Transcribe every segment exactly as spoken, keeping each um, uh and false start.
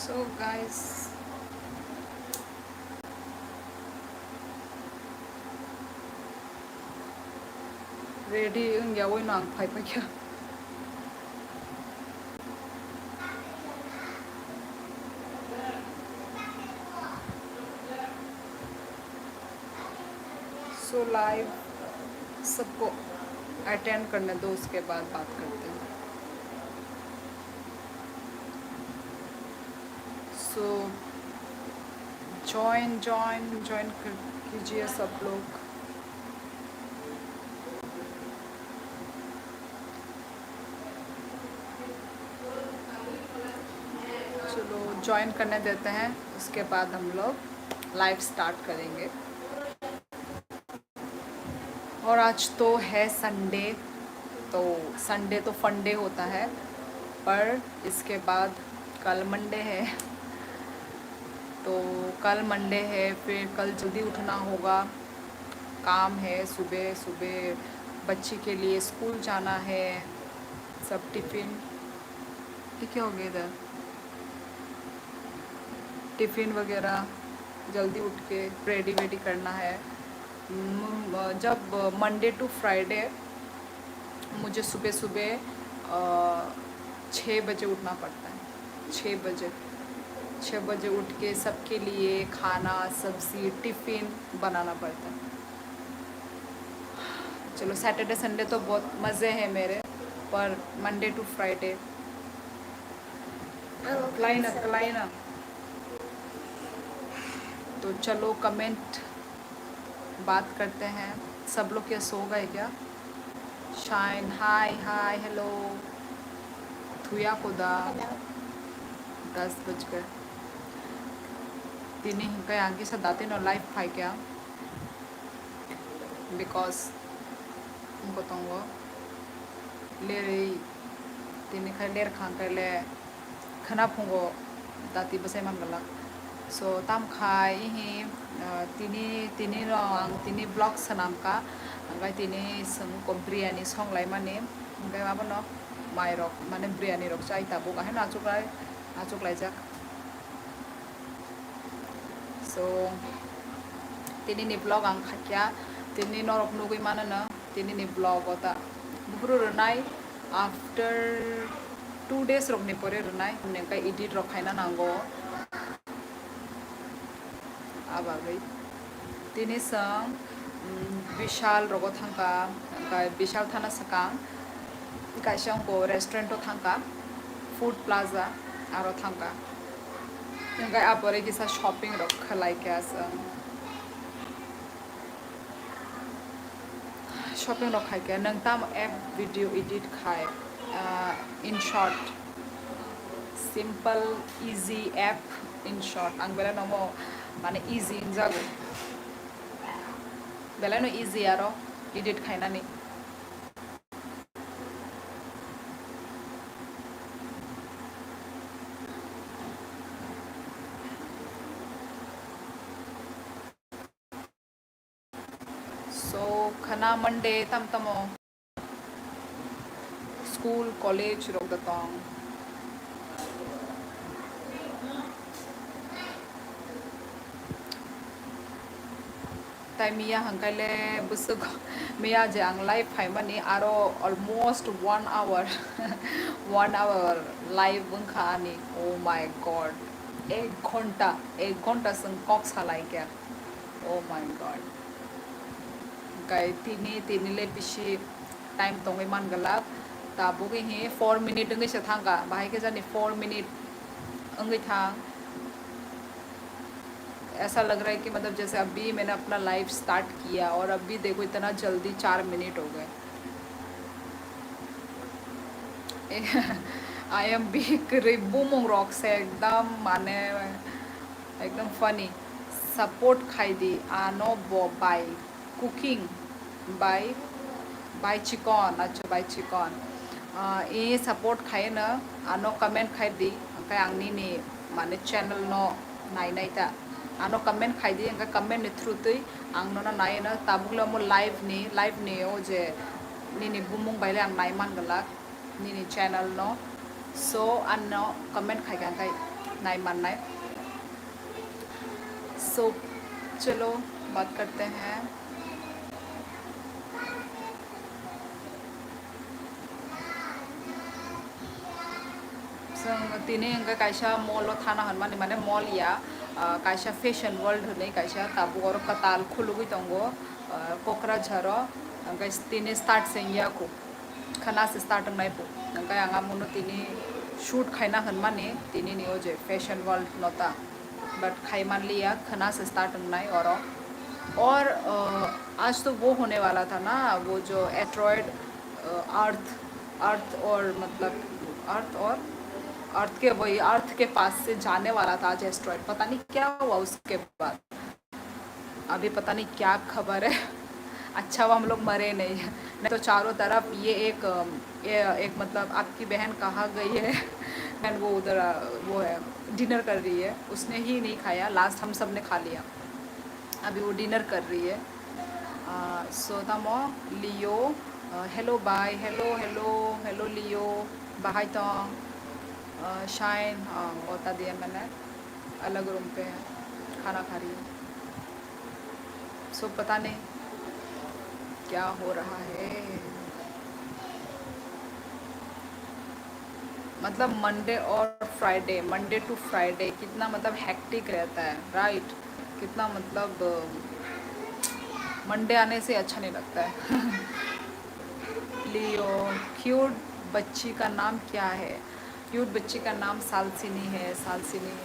So guys, ready wngya ui no ang phai phai kha. So live सबको अटेंड करने दो, उसके बाद बात करते हैं। So ज्वाइन ज्वाइन ज्वाइन कर कीजिए सब लोग। चलो ज्वाइन करने देते हैं, उसके बाद हम लोग लाइव स्टार्ट करेंगे। और आज तो है संडे, तो संडे तो फन डे होता है, पर इसके बाद कल मंडे है। तो कल मंडे है, फिर कल जल्दी उठना होगा, काम है, सुबह सुबह बच्ची के लिए स्कूल जाना है, सब टिफिन। ये क्या हो गया इधर? टिफिन वगैरह जल्दी उठ के रेडी वेडी करना है। म-, जब मंडे टू फ्राइडे मुझे सुबह सुबह, अ, छः बजे उठना पड़ता है। छः बजे, छः बजे उठ के सबके लिए खाना, सब्जी, टिफिन बनाना पड़ता है। चलो, सैटरडे संडे तो बहुत मज़े हैं मेरे, पर Monday to Friday. Kalai na, kalai na. तो चलो, कमेंट बात करते हैं। सब लोग क्या सो गए क्या? शाइन, हाय, हाय, हेलो। थुया कोदा। Hello. दस बज गए। Tini hingkai ang kisa dati no live phai kya. Because wngkha tongo lerwi, tini khai ler khang khe le khwna phungo dati bwsai man glak. So tam khai hi, ah, tini, tini no ang tini vlog swnam kha, hwnkhe tini swng kho biryani song lai mani, hwnkhe abono mai rok mane biryani rok chai tabuk, ahai no achuk lai, achuk lai jak. So, tini ni vlog ang khakya, tini norok nugwi mano no, tini ni vlog o ta. Buphuru rwnai after two days rok ni pore rwnai, hwnwi khe edit rok khaina nango. Abagwi. Tini chwng, mm, Vishal rogo thangkha, hwnkhe Vishal thana swkang kaisa wngkho restaurant o thangkha, Food Plaza aro thangkha. Hwnkhe ah pore kisa shopping rok khlai kha chwng. Shopping rok khai khe nwng tamo app video edit khai? Ah, in short, simple, easy app, in short. Ang belai no mo mane easy wngjago. Belai no easy aro edit khainani. So, khana Monday tam tamo school, college rok da tong. Tai miya hangkai le bwswk miya je ang live phaimani aro almost one hour, one hour live wngkha ani. Oh my God, ek ghonta, ek ghonta chwng kok salai kha. Oh my God. Hingkai tini, tini le bisi time tongwi man glak. Tabuk hi four minute wngwi se thangkha. Bahai khe jani four minute wngwi thang. ऐसा लग रहा है कि मतलब जैसे अभी मैंने अपना लाइफ स्टार्ट किया और अभी देखो इतना जल्दी चार मिनट हो गए। I am big, bumung rok se ekdam mane ekdam funny. Support khai di ano bo bai. Cooking by, by Chikon, acha by Chikon. Ah, i support khai no, ano comment khai di, hingke ang nini mane channel no nai nai ta. Ano comment khai di, hingke comment ni through twi ang nono nai no, tabuk le omo live ni, live ni o je nini bumung bai le ang nai man glak. Nini channel no. So, ano comment khai kha, hingke nai mannai. So, chalo, baat karte hain. Chwng tini hwnkhe kaisa mall o thana hwnmani, mane mall ya, ah, kaisa Fashion World hwnwi kaisa tabuk oro kwtal khulugwi tongo, ah, Kokrajhar o, hwnkhe tini start se wngya kho, khwna se start wngnai bo, hwnkhe ang amono tini shoot khaina hwnmani tini ni o je Fashion World no ta. But khai manliya, khwna se start wngnai oro. और, अ, आज तो वो होने वाला था ना, वो जो asteroid, अ, अर्थ, अर्थ और मतलब अर्थ और अर्थ के, वही अर्थ के पास से जाने वाला था आज asteroid। पता नहीं क्या हुआ उसके बाद। अभी पता नहीं क्या खबर है। अच्छा हुआ हम लोग मरे नहीं, नहीं तो चारों तरफ ये एक, अम, ये एक मतलब आपकी बहन कहाँ गई है, बहन वो उधर, अ, वो है, डिनर कर रही है, उसने ही नहीं खाया, लास्ट हम सब ने खा लिया, अभी वो डिनर कर रही है। अ, so tamo Leo, अ, hello bhai, hello, hello, hello Leo, bahai tong, अ, Shine, अ, o ta diye mane अलग रूम पे खाना खा रही है। So पता नहीं क्या हो रहा है। मतलब मंडे और फ्राइडे, मंडे टू फ्राइडे कितना मतलब हेक्टिक रहता है, राइट? कितना मतलब मंडे आने से अच्छा नहीं लगता है। लियो, क्यूट बच्ची का नाम क्या है? क्यूट बच्ची का नाम सालसिनी है, सालसिनी।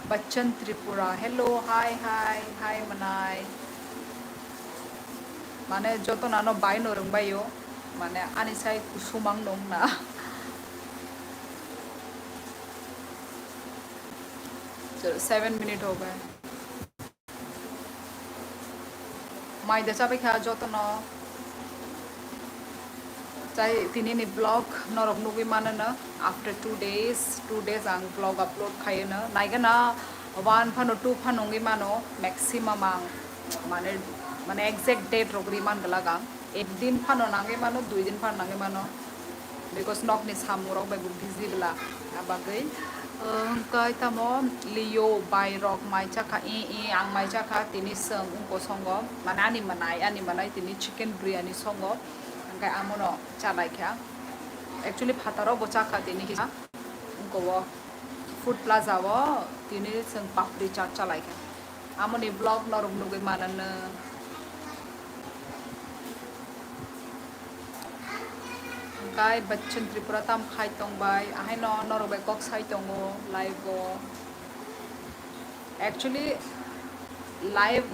बच्चन त्रिपुरा, हेलो, हाय, हाय, हाय mwnai. Mane joto nano bai no rwngbaio, mane ani sai kusumang nung na. Chalo, seven minute ho gaya. Mai da chabai kha jotono. Chai tini ni vlog norok nugwi mano no. After two days, two days ang vlog upload khayo no. Naigana one phano two phano wngwi mano maximum ang. Mane, mane exact date rok ri man glak ang. Ek din phano nangwi mano, dui din phano nangwi mano. Because nokni samung rok bai bo busy bla, abagwi, uh, hwnkhe tamo Leo bai rok mai chakha, i, i, ang mai chakha, tini chwng wngkosongo, mane ani mwnai, ani mwnai tini chicken biryani songo, hwnkhe amono chalaikha. Actually, phataro bo chakha tini kisa, wngko o Food Plaza o tini chwng papri chaat chalaikha. Amoni vlog norok nugwi mananw. Hwnkhe Bachchan Tripura tam khai tong bai, ahaino norok bai kok sai tongo live o. Actually, live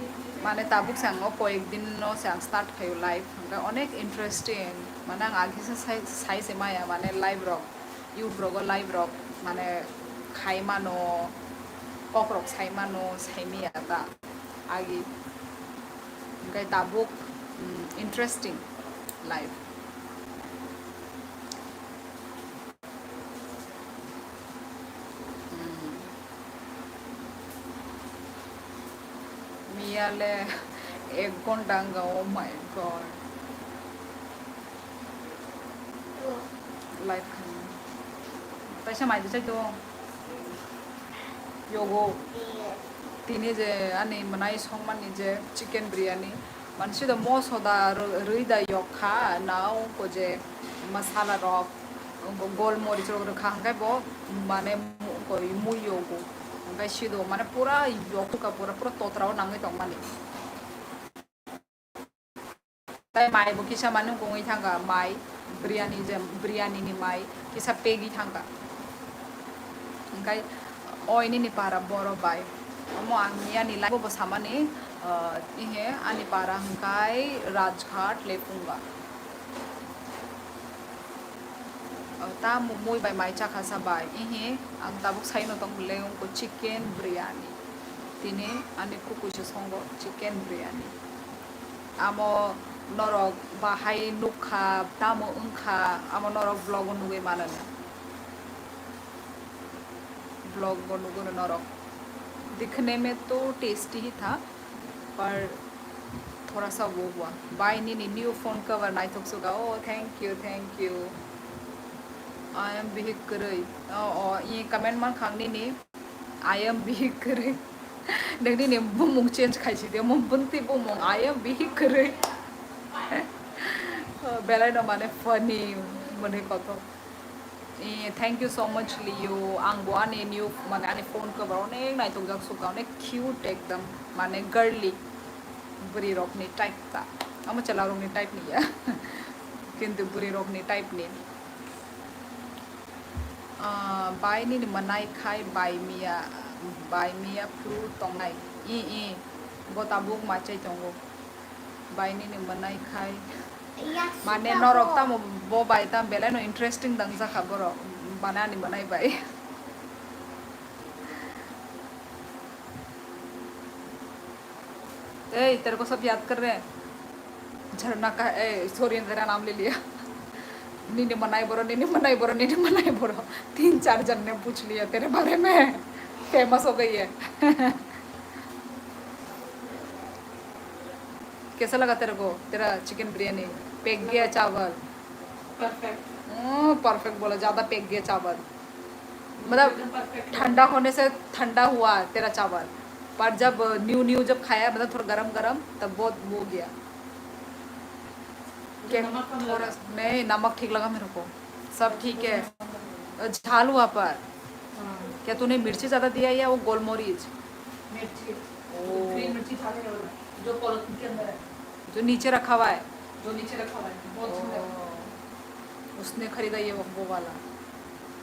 mane tabuk se ang o koyek din no se ang start khaio live. Hwnkhe onek interesting, mane ang agisa sai, sai se maya mane live rok. YouTube rogo live rok mane khai mano, kok rok sai mano, sai maya ta agi. Hwnkhe tabuk, mm, interesting live. Mm. Miya le ek ghonta wngkha, oh my God. Live khainwi. Taisa mai de chai to. Yogo. Tini je ani mwnai songmani je chicken biryani. Mansi da moso da rw-, rwi da yok kha, na ungko je masala rok, ungko gol moris rok rwkha hwnkhe bo mane mu-, ungko mui yogo. Hwnkhe sido mane pura yok kha, pura, pura totra o nangwi tongmani. Tai mai bo kisa mani wngwi thangkha, mai, biryani je, biryani ni mai kisa pegi thangkha. Hwnkhe oi nini para boro bai. Omo ang ani live bo samani, ah, ihe ani para hwnkhe Rajghat Lepunga. Oh, ta mumui bai mai chakha sa bai. Ihi, ang tabuk saino tong bwle wngkha chicken biryani. Tini ani kukuisa songo chicken biryani. Amo norok bahai nukha, tamo wngkha, amo norok vlog o nugwi mano. Vlog o nugo norok. दिखने में तो टेस्टी ही था, पर थोड़ा सा वो हुआ। Bai, nini new phone cover naithok suga. Oh, thank you, thank you. I am bihik kwrwi. Oh, oh, i comment man khang nini. I am bihik kwrwi. Nini bumung change khaisi de, mo bunti bumung, I am bihik kwrwi. Belai no mane funny mane koto. Eh, thank you so much, Leo. Ang bo ani new, mane ani phone cover onek naitok jak suka, onek cute ekdam, mane girly. Bwrwi rokni type ta. Amo chwla rokni type ni ya. Kintu bwrwi rokni type ni. Ah, bai nini mwnai khai bai miya, bai miya phuru tongnai. I, i, bo tabuk ma chai tongo. Bai nini mwnai khai. Mane norok tamo bo bai tam belai no interesting dang jakha borok. Bana ani mwnai bai. Ei, तेरे को सब याद कर रहे हैं। झरना का, ए, सॉरी, तेरा नाम ले लिया। नीने मनाई बोरो, नीने मनाई बोरो, नीने मनाई बोरो। तीन चार जन ने पूछ लिया तेरे बारे में। फेमस हो गई है। कैसा लगा तेरे को तेरा चिकन बिरयानी? पैक गया चावल। परफेक्ट। परफेक्ट बोला, ज्यादा पैक गया चावल। मतलब, ठंडा होने से ठंडा हुआ तेरा चावल, पर जब न्यू न्यू जब खाया, मतलब, थोड़ा गरम गरम, तब बहुत वो गया। क्या? थोड़ा नहीं, नमक ठीक लगा मेरे को। सब ठीक है। झाल हुआ पर क्या तूने मिर्ची ज्यादा दिया या वो गोलमरीच? मिर्ची। ग्रीन मिर्ची झाल है, जो पॉलिथीन के अंदर है। जो नीचे रखा हुआ है। जो नीचे रखा हुआ है, बहुत झाल है। उसने खरीदा ये वो वाला।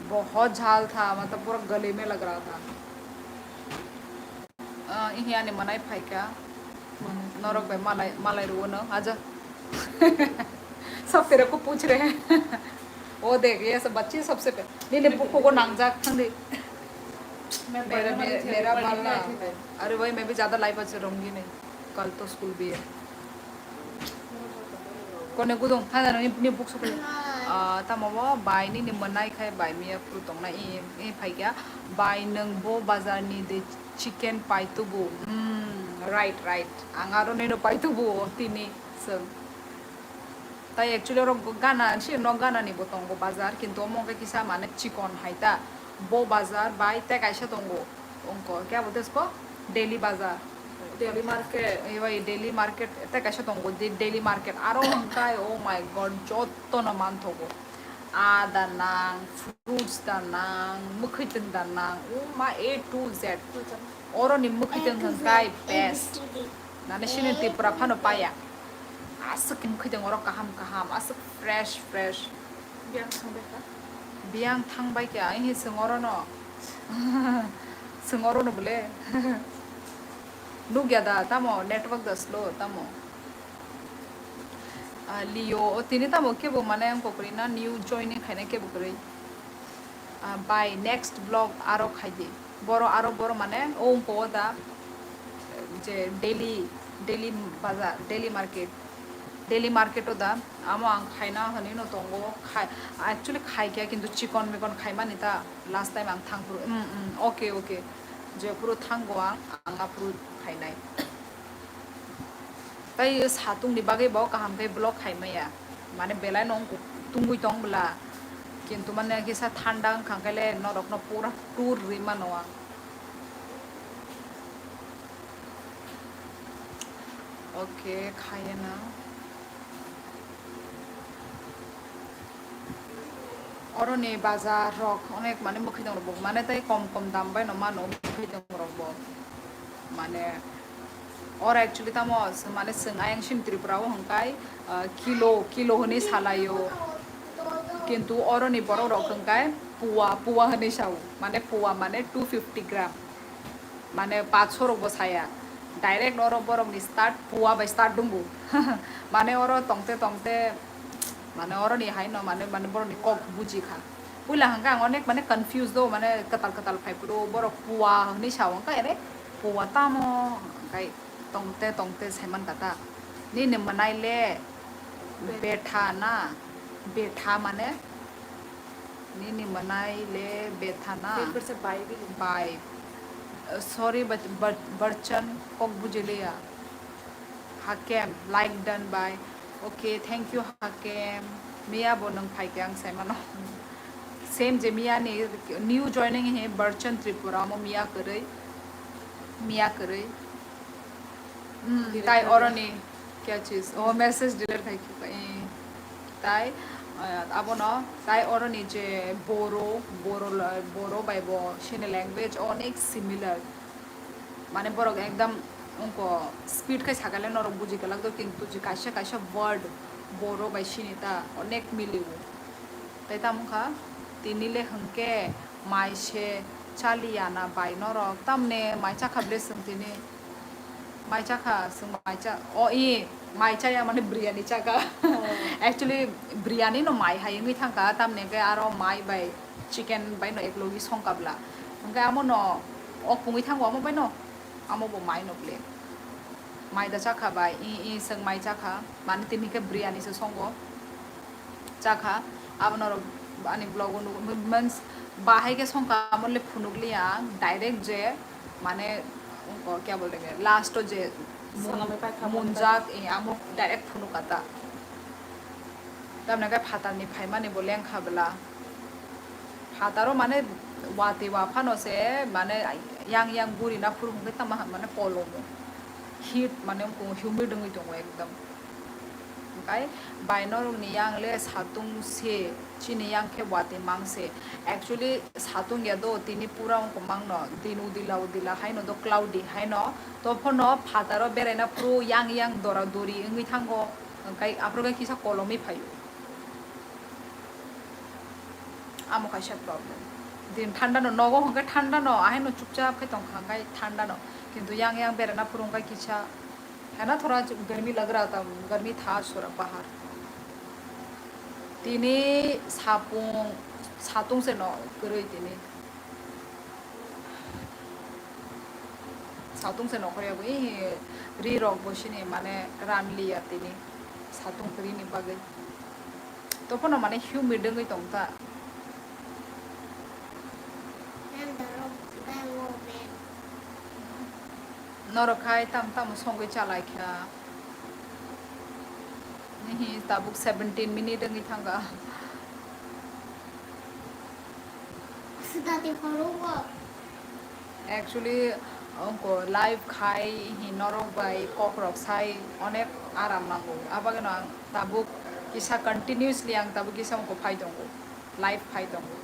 बहुत झाल था, मतलब, पूरा गले में लग रहा था। Ihi ani mwnai phaikha. Norok bai malai, malai rwo no aja. सब तेरे को पूछ रहे हैं। वो देख, ये सब बच्चे सबसे पहले। नहीं, नहीं, बुक को नांगजा खंदी। मेरा, मेरा बाला। अरे भाई, मैं भी ज्यादा लाइव आज रहूंगी नहीं, कल तो स्कूल भी है। Kone gudung, hana nini, nini buk sukuli. Ah, tamo bo bai nini mwnai khai bai miya phuru tongnai i, i phaikha. Bai nwng bo bazar ni de chicken paitubu. Hmm, right, right. Ang aro nino paitubu tini song. Tai actually oro gana, si no gana ni bo tongo bazar, kintu omo khe kisa mane chikon hai ta. Bo bazar bai te kaisa tongo. Ongko, kya bolte isko? Daily bazar. Daily market. Ei, bai, daily market, tei kaisa tongo, di-, daily market. Aro hwnkhai, oh my God, jotto no manthogo. Ada nang, fruits da nang, mwkhwitwng da nang, oh my, A to Z. Oro ni mwkhwitwng hwnkhai best. Nani sini Tripura phano paya. Aswk mwkhwitwng oro kaham kaham, aswk fresh fresh. Biyang thangbai kha? Biyang thangbai kha, ihi swng orono. Swng orono bole. Nukya da, tamo network da slow, tamo. Ah, Leo, o tini tamo kebo mane ang kokori na new joining khaina kebo kwrwi. Ah, bai next vlog aro khai di. Boro aro boro mane o ungko o da je daily, daily bazar, daily market, daily market o da amo ang khaina hwnwi no tongo. Khai, actually khai khe kintu chikon mikon khaimani ta last time ang thangphuru. Mm, mm, okay, okay. Jephuru thango ang, ang aphuru khainai. Tai satung ni bagwi bo kaham khe vlog khai maya. Mane belai no tungwi tong bwla. Kintu mane kisa thanda wngkha khe le norok no pura tour rwi mano ang. Okay, khaiya na. Oro ni bazar rok onek mane mwkhwitwng rok bo mane tai kom kom dam bai no mano mwkhwitwng rok bo. Mane oro actually tamo mane chwng ayang sini Tripura o hwnkhai, ah, kilo, kilo hwnwi salaio. Kintu oro ni borok rok hwnkhai puwa, puwa hwnwi sao. Mane puwa mane two fifty gram. Mane paanch sho rok bo saya. Direct oro borok ni start, puwa bai start dungo. Mane oro tongte tongte, mane oro ni hai no, mane, mane borok ni kok buji kha. Puila hwnkhai ang onek mane confused o, mane kwtal kwtal phai phuru borok puwa hwnwi sa o, hwnkhai ere puwa tamo, hwnkhai tongte tongte sai man kha ta. Nini mwnai le betha na, betha mane? Nini mwnai le betha na? Bai. Uh, sorry, but, but, Barchan, kok bujiliya. Hakem, like done by. Okay, thank you, Hakem. Miya bo nwng phai khe ang sai mano. same je miya ni new joining he Barchan Tripura, omo miya kwrwi, miya kwrwi. Hmm, delete tai kar diya. Oroni kya chiz? Oh, message delete khai ki, eh, tai, eh, abono, tai oroni je Boro, Boro la-, Boro bai bo sini language onek similar. Mane borok ekdam ongko speed khai sakale norok buji kwlak do, kintu je kaisa kaisa word Boro bai sini ta onek miliwo. Tai tamo kha, tini le hwnkhe mai se chaliya na bai norok? Tamne mai chakha ble swng tini? Mai chakha, swng mai cha, o i, mai chaya mane biryani chakha. Oh. Actually, biryani no mai hai wngwi thangkha, tamni hwnkhe aro mai bai chicken bai no eklogi songkha bla. Hwnkhe amo no ok pungwi thango, amo bai no, amo bo mai no ble. Mai da chakha bai, i, i, swng mai chakha, mane tini hwnkhe biryani se songo. Chakha, abo norok ani vlog o nugo, means bahai khe songkha amo le phunukliya ang, direct je mane, kya bolte ke, last o je mun-, Salamai paikha munjak, eh, amo direct phunukha ta. Tamni hwnkhe phatarni phaimani bo lengkha bwla. Phataro mane watwi wa phano se mane yang yang guri na phuru hwnkhe tamo mane kolomo. Heat mane wngkhe humid wngwi tongo ekdom. Hwnkhe bai norokni yang le satung se, chini yang khe watwi mang se. Actually, satung ya do, tini pura wngkha mangno, din udila udila haino do cloudy haino. Tophano phataro beraina phuru yang yang dora dori wngwi thango. Hwnkhe aphuru khe kisa kolomwi phaio. Amo kaisa problem. Din thanda no, nogo hwnkhe thanda no, ahaino chupchap khe tongkha hwnkhe thanda no. Kintu yang yang beraina phuru hwnkhe kisa Hai na, thora garmi lag raha tha, garmi tha sora bahar. Tini sapung, satung se no kwrwi tini. Satung se no kwrwi abo, ih, ri rok bo sini mane ran liya tini. Satung kwrwi ni bagwi. Tophano mane humid wngwi tong ta. Norok khai tam tam songwi chalai kha. Nihi tabuk seventeen minute wngwi thangkha. Sudati phoro bo. Actually, ongko live khai hi norok bai kok rok sai onek aram nango. Abagino ang tabuk kisa continuously ang tabuk kisa ongko phai tongo. Live phai tongo.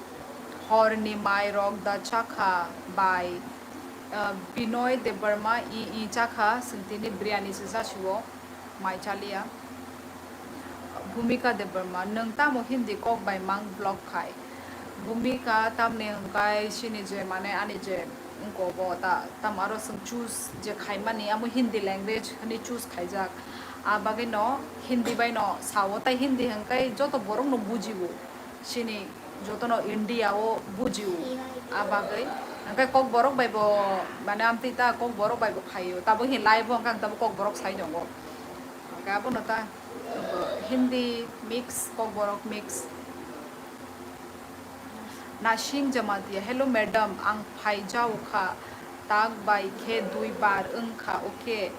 Horni mai rok da chakha bai, uh, Binoy Debbarma i, i chakha, swng tini biryani se chasio, mai chaliya. Bhumika Debbarma, nwng tamo Hindi kok bai mang vlog khai? Bhumika tamni hwnkhe sini je mane ani je wngko bo ta, tamo aro swng choose je khaimani amo Hindi language hwnwi choose khaijak. A bagwi no Hindi bai no sao, tai Hindi hwnkhe joto borok no bujio. Sini jotono India o bujio, a bagwi. Hwnkhe Kokborok bai bo, mane, amtwi ta Kokborok bai bo phaio. Tabuk hin live o hwnkhe ang tabuk Kokborok sai tongo. Hwnkhe abono ta Hindi mix, Kokborok mix. Nasing Jamatia, hello madam, ang phai jao kha, tak bai khe dui bar wng kha, okay.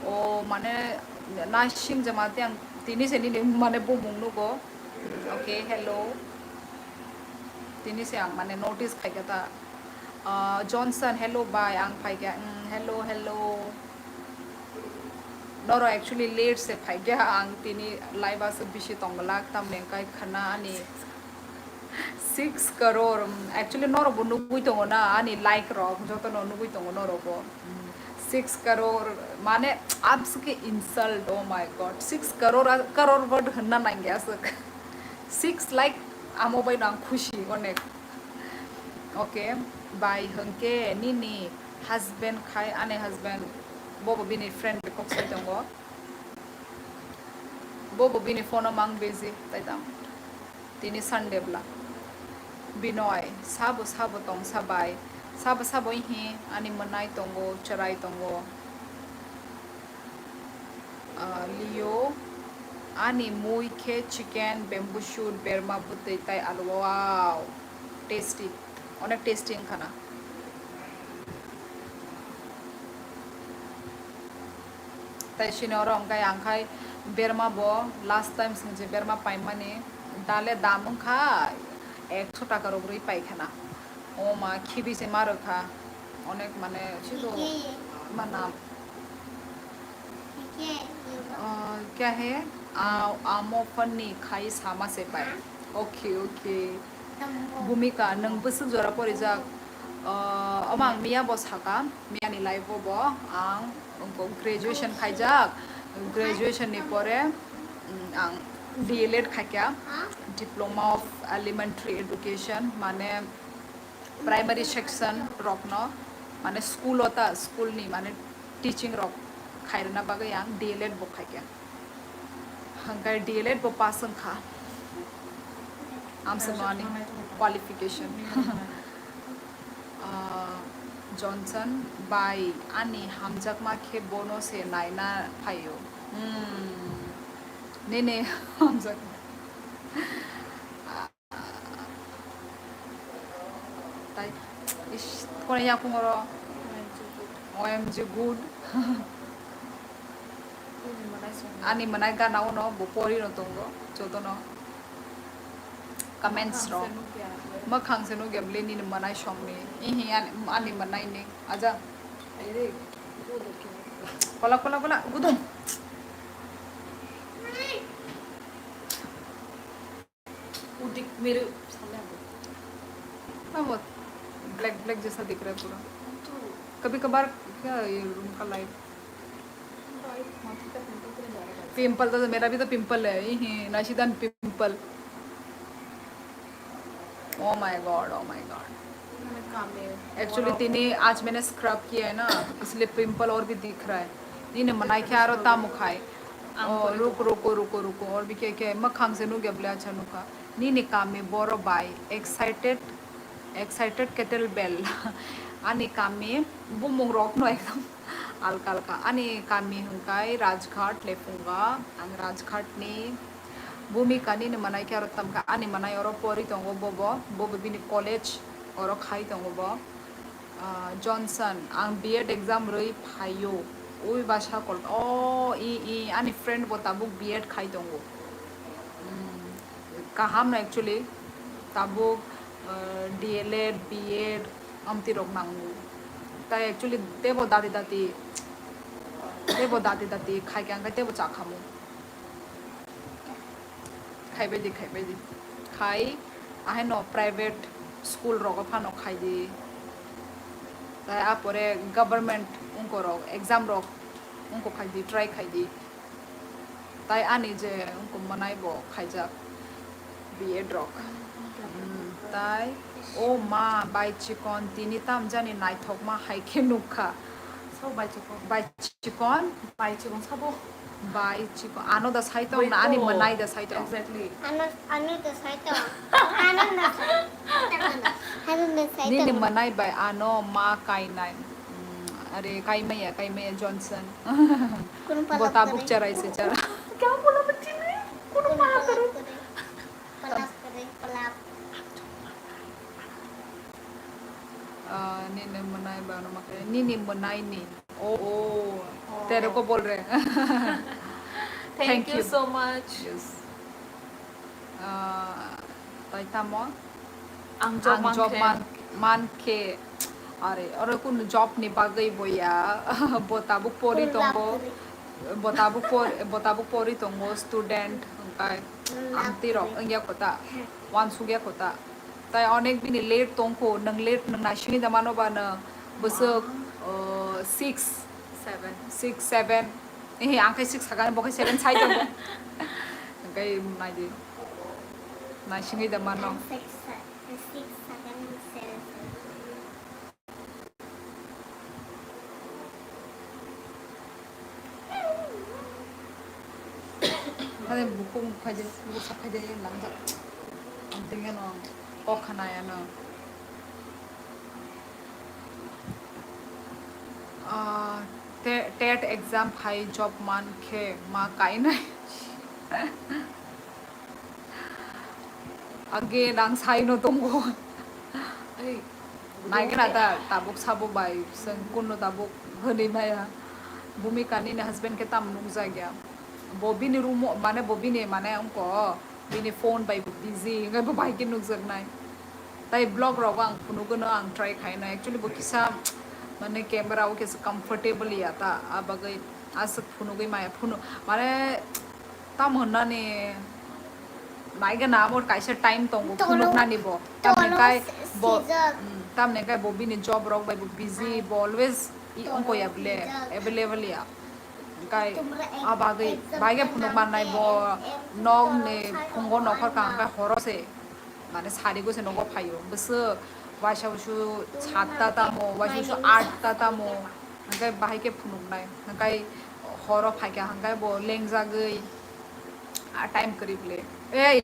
O, mane, Nasing Jamatia, ang tini se nini, mane, bumung nugo. Okay, hello. Tini se ang mane notice khai kha ta. Ah, Johnson, hello bai, ang phai kha. Mm, hello, hello. Noro actually late se phai kha, ang tini live aswk bisi tong glak, tamni hwnkhe khwna ani six crore. Mm, actually norok bo nugui tongo na, ani like rok joto no nugui tongo norok bo. Six crore, mane, apske insult, oh my God, six crore, crore word hwnna nangya aswk. Six like, amo bai no ang khushi onek. Okay, bai hwnkhe nini husband khai, ani husband, bobo bini friend bai kok sai tongo. Bobo bini phone o mang busy, tai tamo. Tini Sunday bla. Binoy, sabo sabo tong sabai. Sabo sabo ihi ani mwnai tongo, chwrai tongo. Ah, Leo, ani mui khe chicken, bamboo shoot, berma bwtwi tai alu. Wow, tasty. Onek tasty wngkha na. Tai sini oro hwnkhe ang khai berma bo last time swng je berma paimani dale dam wngkha ekso taka rok rwi pai khana. O ma khibi se ma rwkha. Onek mane sido mana. Ah, kya hai? Ah, amo funny khai sama se pai. Okay, okay. Bhumika, nwng bwswk jora porijak? Ah, omo ang miya bo saka, miya ni live o bo ang graduation khaijak. Graduation ni pore, mm, ang D L Ed khaikha, Diploma of Elementary Education, mane primary section rokno, mane school o ta, school ni mane teaching rok khairwna bagwi ang D L Ed bo khaikha. Hwnkhe D L Ed bo pass wngkha. Amswkno ani qualification. Ah, Johnson bai ani hamjakma khe bono se naina phaio. Hmm. Nini hamjakma. Tai, ish, kone yakung oro. O M G good. Ani mwnai gana uno bo pori no tongo, jotono. Comments ro. Mwkhang se nukya bwle nini mwnai songni. Ihi ani, ani mwnai ni. Aja. Kola, kola, kola. Gudung. Udik mere samne abo. Amo black black jaisa dikh raha hai pura. Kabhi kabhar kya ye room ka light? Pimple to mera bhi to pimple hai. Hi, Nashidan pimple. Oh my God, oh my God. Actually, tini aaj maine scrub kiya hai na, isliye pimple aur bhi dikh raha hai. Nini mwnai khe aro tamo khai. Oh, ruko, ruko, ruko, ruko. Aur bhi kya kya hai? Mwkhang se nukya bwle, acha nukha. Nini kami boro bai. Excited, excited kettle bell. Ani kami bumung rok no ekdom alka alka. Ani kami hwnkhe Rajghat, Lefunga. Ang Rajghat ni. Bhumika nini mwnai khe aro tamkha. Ani mwnai oro pori tongo bobo. Bobo bini college oro khai tongo bo. Ah, Johnson, ang B Ed exam rwi phaio. Ui basa kol, o, i, i, ani friend bo tabuk B Ed khai tongo. Hmm, kaham no actually, tabuk, ah, D L Ed, B Ed, amtwi rok nango. Tai actually tebo dati dati, tebo dati dati khai khe ang khe tebo chakhamu. Khaibai di, khaibai di. Khai, ahaino private school rogo phano khai di. Tai apore government ungko rok, exam rok ungko khai di, try khai di. Tai ani je ungko mwnai bo khaijak B Ed rok. Hmm, tai, o ma, bai chikon, tini tam jani naithokma hai khe nukha. So bai chikon. Bai chikon. Bai chikon sabo. Bai chikon. Ano da sai tong na, ani mwnai da sai tong. Exactly. Ano, ano da sai tong. Ano da sai. Ano da sai tong. Nini mwnai bai ano ma kainai. Mm, are kaimaya, kaimaya Johnson. Bo tabuk charai se chara. Kya bola bachchi ne? Kono pala karo. Palap kare, palap. Ah, nini mwnai ba ano ma kainai. Nini mwnai ni. Oh, oh. Oh. Tere ko bol rahe hain. Thank you so much. Yes. Ah, tai tamo? Ang job mankhe. Ang job man, mankhe. Are, oro kun job ni bagwi boya. Bo tabuk pori tongo. Bo tabuk por, bo tabuk pori tongo, student, hwnkhe. Ang tirok wngya kota. Wansukya kota. Tai onek bini late tongkho, nwng late, nwng naisingwi da mano ba nwng bwswk, uh, six, seven, six, seven. Eh, ang khe six sakani, bo khe seven sai tongo. Hwnkhe naidi. Naisingwi da mano. Six, six sakani, seven. Hade bukhuk phai de, bukhuk sak phai de, lamjak. Ang tingya no, kok khana ya no. Ah, te-, tet exam phai job man khe ma kainai. Age nang sai no tongo. Ei, naikhe na ta, tabuk sabo bai, seng kunno tabuk hwnwi maya. Bhumika nini husband khe tam nukjak ya. Bo bini room o, mane bo bini, mane wngko, bini phone bai bo busy, hwnkhe bo bai khe nukjaknai. Tai vlog rok ang phunugwi no ang try khaino. Actually bo kisa mane camera o kisa comfortable ya ta, a bagwi aswk phunugwi maya phunu mane tam hwnani naigana abo kaisa time tongo phunuknani bo. Tamni kai bo, mm, tamni kai bo bini job rok bai bo busy, bo always i wngko ya bele available ya. Kai a bagwi bai khe phunuk mannai bo nok ni phungo nokhor kaham kai horo se. Mane sarigo se nogo phaio. Bwswk waisa usu satta tamo, waisa usu atta tamo. Hwnkhe bahai khe phunuknai. Hwnkhe horo phaikha hwnkhe bo lengjagwi a time kwrwi bwle. Ei!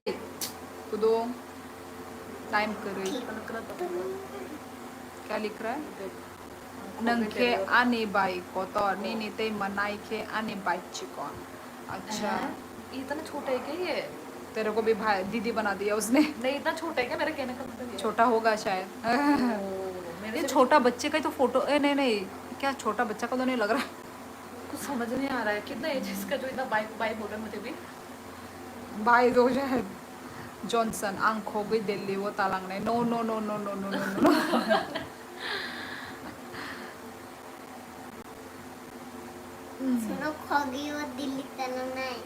Kudung. Time kwrwi. Kali kwrwi? Nwng khe ani bai kotor, nini tei mwnai khe ani bai chikon. Acha. हैं? ये इतना छोटा है क्या ये? तेरे को भी भाई, दीदी बना दिया उसने। नहीं, इतना छोटा है क्या? मेरा कहने का मतलब ये है। छोटा होगा शायद। ओ, मेरे ये से छोटा बच्चे का ही तो फोटो, ए, नहीं, नहीं, क्या छोटा बच्चा का तो नहीं लग रहा। कुछ समझ नहीं आ रहा है, कितना एज है इसका जो इतना बाई, बाई बोल रहा है मुझे भी। Bai do je. Johnson, ang khogwi Delhi o talangnai. No, no, no, no. Sino khogwi o Delhi talangnai.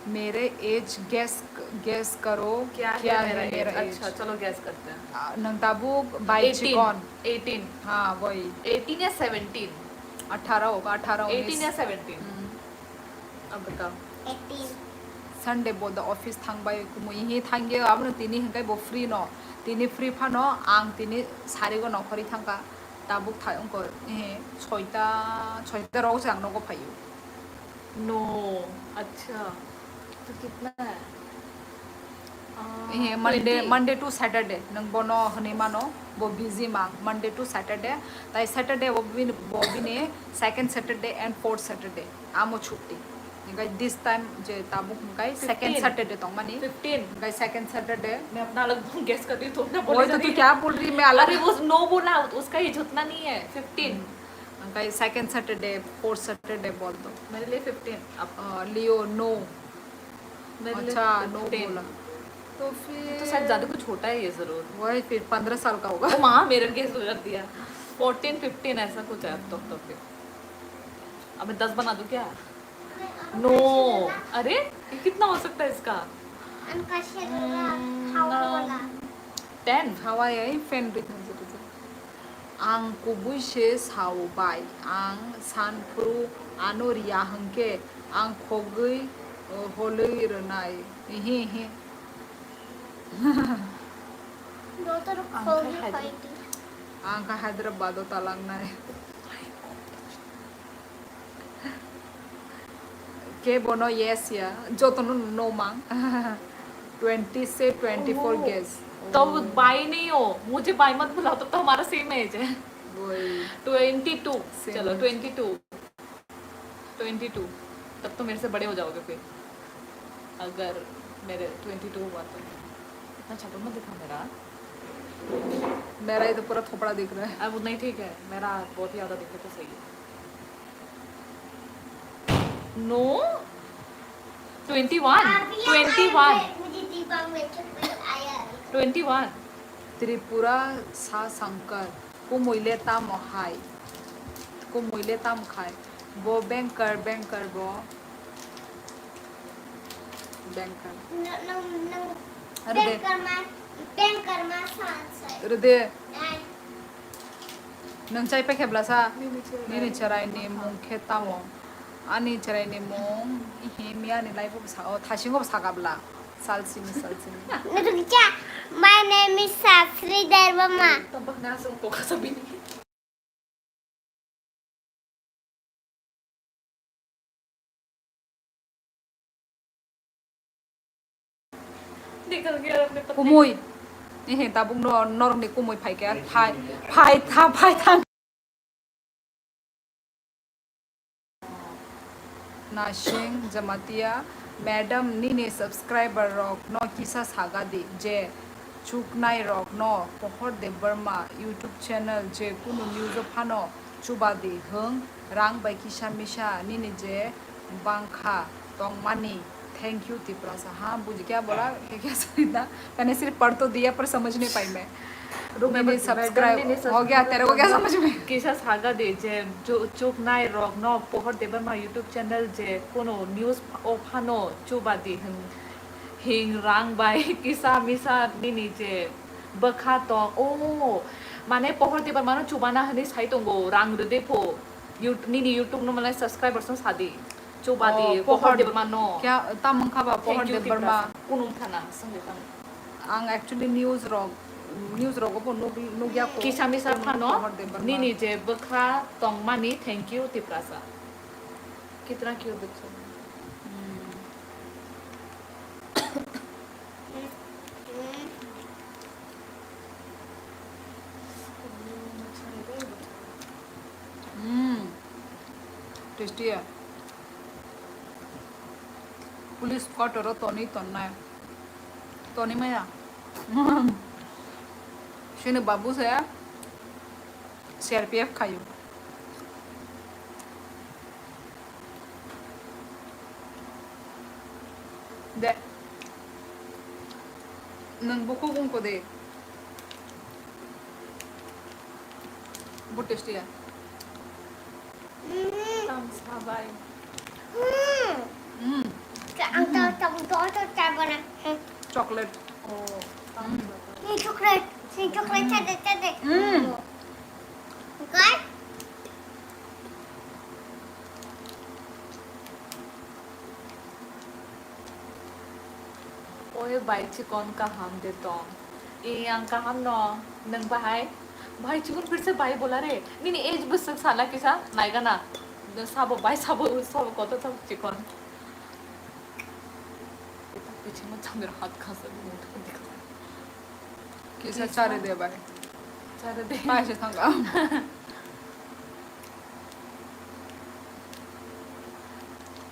मेरे एज गेस, गेस करो, क्या है क्या है मेरा मेरा एज? एज? अच्छा, चलो गेस करते हैं। आ, nang tabuk bai chikon? Eighteen. हाँ, वही। एटीन या सेवनटीन? अठारह होगा, अठारह, एटीन उन्नीस। या सेवनटीन? हम्म। अब बताओ। Eighteen. Sunday bo the office thangbai kumui hi thangye abno tini hingkai bo free no. Tini free phano ang tini sarigo nokhorwi thangkha. Tabuk thai wngkha, eh, soita, soita rok se ang nogo phaio. No, acha. To kitna hai? Ah, eh, Monday, twenty. Monday to Saturday. Nwng bono hwnwi mano, bo busy mang. Monday to Saturday. Tai Saturday bo bini, bo bini second Saturday and fourth Saturday. Amo chutti. Hingkai this time je tabuk hingkai second Saturday tongmani. Fifteen. Hingkai second Saturday. मैं अपना अलग गेस करती हूँ, तुमने बोले वही तो तू क्या बोल रही, मैं अलग। अरे वो नो बोला, उसका ही झुकना नहीं है। फिफ्टीन। हम्म। हंगाई second Saturday, fourth Saturday बोल दो। मेरे लिए फिफ्टीन। अब, अ, लियो, नो। मेरे लिए अच्छा, नो फिफ्टीन। बोला। तो फिर तो शायद ज्यादा कुछ छोटा है ये जरूर। वही फिर पन्द्रह साल का होगा। ओ माँ, मेरा गेस गलत दिया। फोर्टीन, फिफ्टीन ऐसा कुछ है अब तो, तो फिर। अब मैं दस बना दूँ क्या? नो। अरे, ये कितना हो सकता है इसका? Unconscious होगा, हम्म, खाओ ना। बोला। Ten. Hawai ai fan rikna jora jora. Ang kubui se sao bai, ang san phuru ano riya hwnkhe ang khogwi, uh, holwi rwnai. Ihi, ihi. Daughter ang khogwi khe Hydra-, hoidi. Ang khe Hyderabad o talangnai. Ke bono yes ya, jotono no mang. Twenty se twenty four guess. तो भाई नहीं हो, मुझे भाई मत बुलाओ, तब तो हमारा सेम एज है। वही। Twenty two. सेम चलो, age. Twenty two. Twenty two. तब तो मेरे से बड़े हो जाओगे फिर, अगर मेरे ट्वेंटी टू हुआ तो। इतना छापा मत दिखा मेरा। मेरा ये तो पूरा थोपड़ा दिख रहा है। अब उतना ही ठीक है, मेरा बहुत ही ज्यादा दिखे तो सही है। No, twenty one. Twenty one. मुझे दीपक में चप्पल आया। Twenty one. Tripura sa sangkar. Kumui le tamo hai? Kumui le tamo khai? Bo banker, banker bo. Banker. Nang, nang, nang. Are de. Banker ma, banker ma sa, sa. Are de. Nai. Nang chai pa khe blasa? Nini cherai. Nini cherai ni mung khe tamo? Ani cherai ni mung, ihi, miya ni life o sa, o, thasingo sa kabla. Salsini, salsini. Nurukja, my name is Sasri Darbama. Tampak nasong ko kasabini. निकल गया अपने पत्नी। Kumui. Ihi, tabuk no, norok ni kumui phai khe. Phai, phai tha, phai tha. Nasing Jamatia, madam, nini subscriber rok no kisa saga di je Chuknai rok no Pohor Debbarma YouTube channel je kunu news o phano chubadi hwng rang bai kisa misa nini je bangkha tongmani. Thank you Tiprasa. Ha, bujh gaya bola? Kya kya sari tha? Maine sirf padh to diya par samajh nahi pai main. Ruk, main nini subscribe ho gaya, tere ko kya samajh mein? Kisa saga de je chuknai rok no Pohor Debbarma YouTube channel je kunu news o phano chubadi hwng hing rang bai kisa misa nini je bwkha tong o, mane Pohor Debbarma no chubana hwnwi sai tongo, rang rwdi pho. Nini YouTube no mane subscribers no sadi, chubadi Pohor Debbarma no. Kya tamung kha ba Pohor Debbarma? Kunung thana swngwi tamo. Ang actually news rok, news rogo bo nugya ko. Kisa misa phano nini je bwkha tongmani thank you Tiprasa. Kitna cute bachcha. Hmm. Tasty ya. Police quarter o toni tonnai. Toni maya. Sini babu saya C R P F khayu. De. Nwng bukhuk wngkho de. Bo tasty ya. Tam sabai. Mm. Ang to to to to charbana. Chocolate. Oh, tam sabai. Ni chocolate, ni chocolate chade chade. Mm. Okay? Oi bai chikon kaham de tong. I ang kaham no, nwng bahai? Bhai chikon phirse bhai bola re. Nini age bwswk sana kisa naigana. Sabo bhai sabo sabo koto sabo chikon. Bichimo chamir hat khasa. Kisa chare de bhai. Chare de. Bhai se thanga.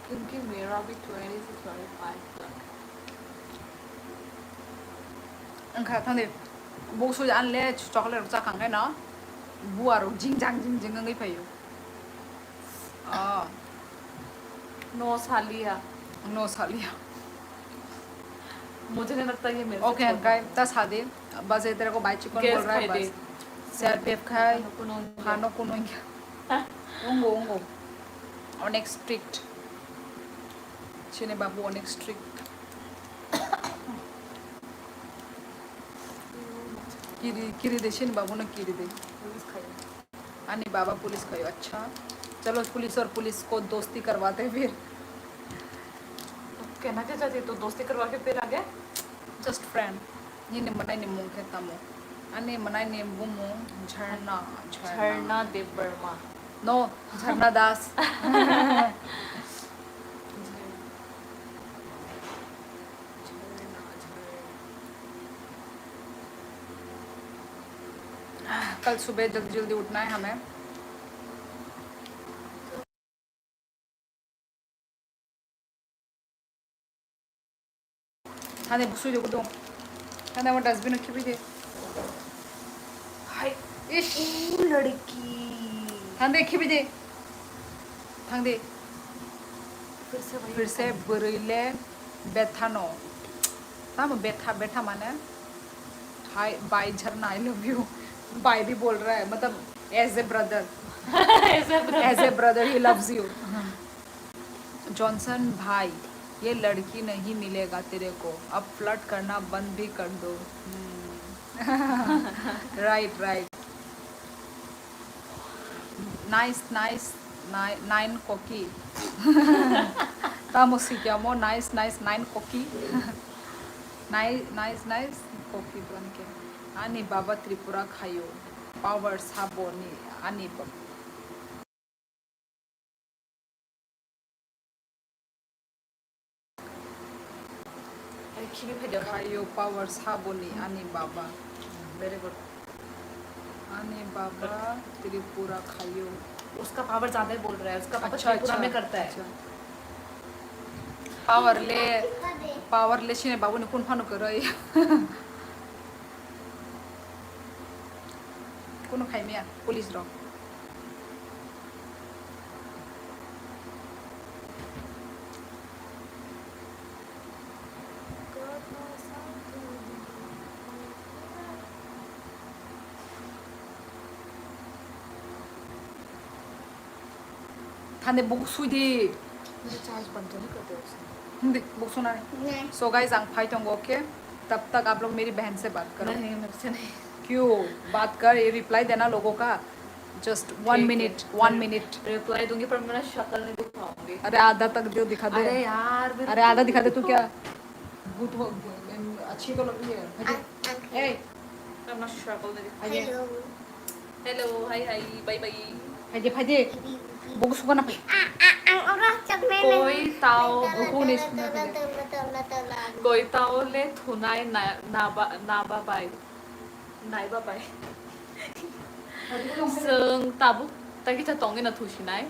क्योंकि मेरा भी ट्वेंटी से twenty five तक। Wngkha thani buk sui anle chocolate rok chakang khe no bua rok jingjang jingjing wngwi phaio. Oh. No saliya. No saliya. मुझे नहीं लगता ये मेरे से छोटा है। Okay, hwnkhe ta sadi, baje tere ko bai chikon bol rai bas. Self pep khai, phano kuno wngya. Wngkha. Wngkha, wngkha. Onek strict. Chini babu onek strict. Kiri, kiri de chini babu no kiri de. Ani baba police khayo, acha. Chalo police aur police ko dosti karwate hain phir. Kehna kya chahte to dosti karwa ke phir aage? Just friend. Nini mwnai ni mung khe tamo? Ani mwnai ni bumung Jharna, Jharna. Jharna Debbarma. No, Jharna Das. कल सुबह जल्दी जल्दी उठना है हमें। थाने बुसुई दे कुदो। थाने वो dustbin रखी भी दे। हाय, इश, लड़की। थाने खी भी दे। थांदे। फिर से वही फिर से बोरेले बेथानो। Tamo betha, betha mane? Hi, bhai Jharna, I love you. भाई भी बोल रहा है, मतलब, as a brother. As a brother. As a brother, he loves you. Johnson भाई, ये लड़की नहीं मिलेगा तेरे को, अब फ्लर्ट करना बंद भी कर दो। Hmm. Right, right. Nice, nice, ni-, nine koki. Tamo sikya mo, nice, nice, nine koki. Nice, nice, nice koki bonke. Ani baba Tripura khayo. Power saboni ani baba. Khayo power saboni ani baba. Very good. Ani baba Tripura khayo. उसका पावर ज्यादा ही बोल रहा है, उसका पावर अच्छा, त्रिपुरा अच्छा, में करता है। अच्छा। Power le, power le sini babu ni kun phano kwrwi. Kuno khaimya police rok. Thande buk sui di. Hindi buk suna. So guys, ang phai tongo, okay? Tab tak aap log meri behan se baat karo. Nahi, mere se nahi. Kyun? Baat kar, ye reply dena logo ka. Just one minute, one minute. Reply dungi par mera shakal nahi dikhaungi. अरे आधा तक जो दिखा दे. अरे यार, मेरा अरे आधा दिखा दे, तू क्या भूत हो? अच्छी तो लग रही है. ए, अपना शक्ल नहीं दिखा. Hello. Hello, hi hi, bye bye. Phai de, phai de. Buk suka na phai. Koi tao. Buk ni suna phai de. Koi tao le thunai na, na ba, na ba bai. Nai ba bai. Seng tabuk ta kisa tongwi na thusinai.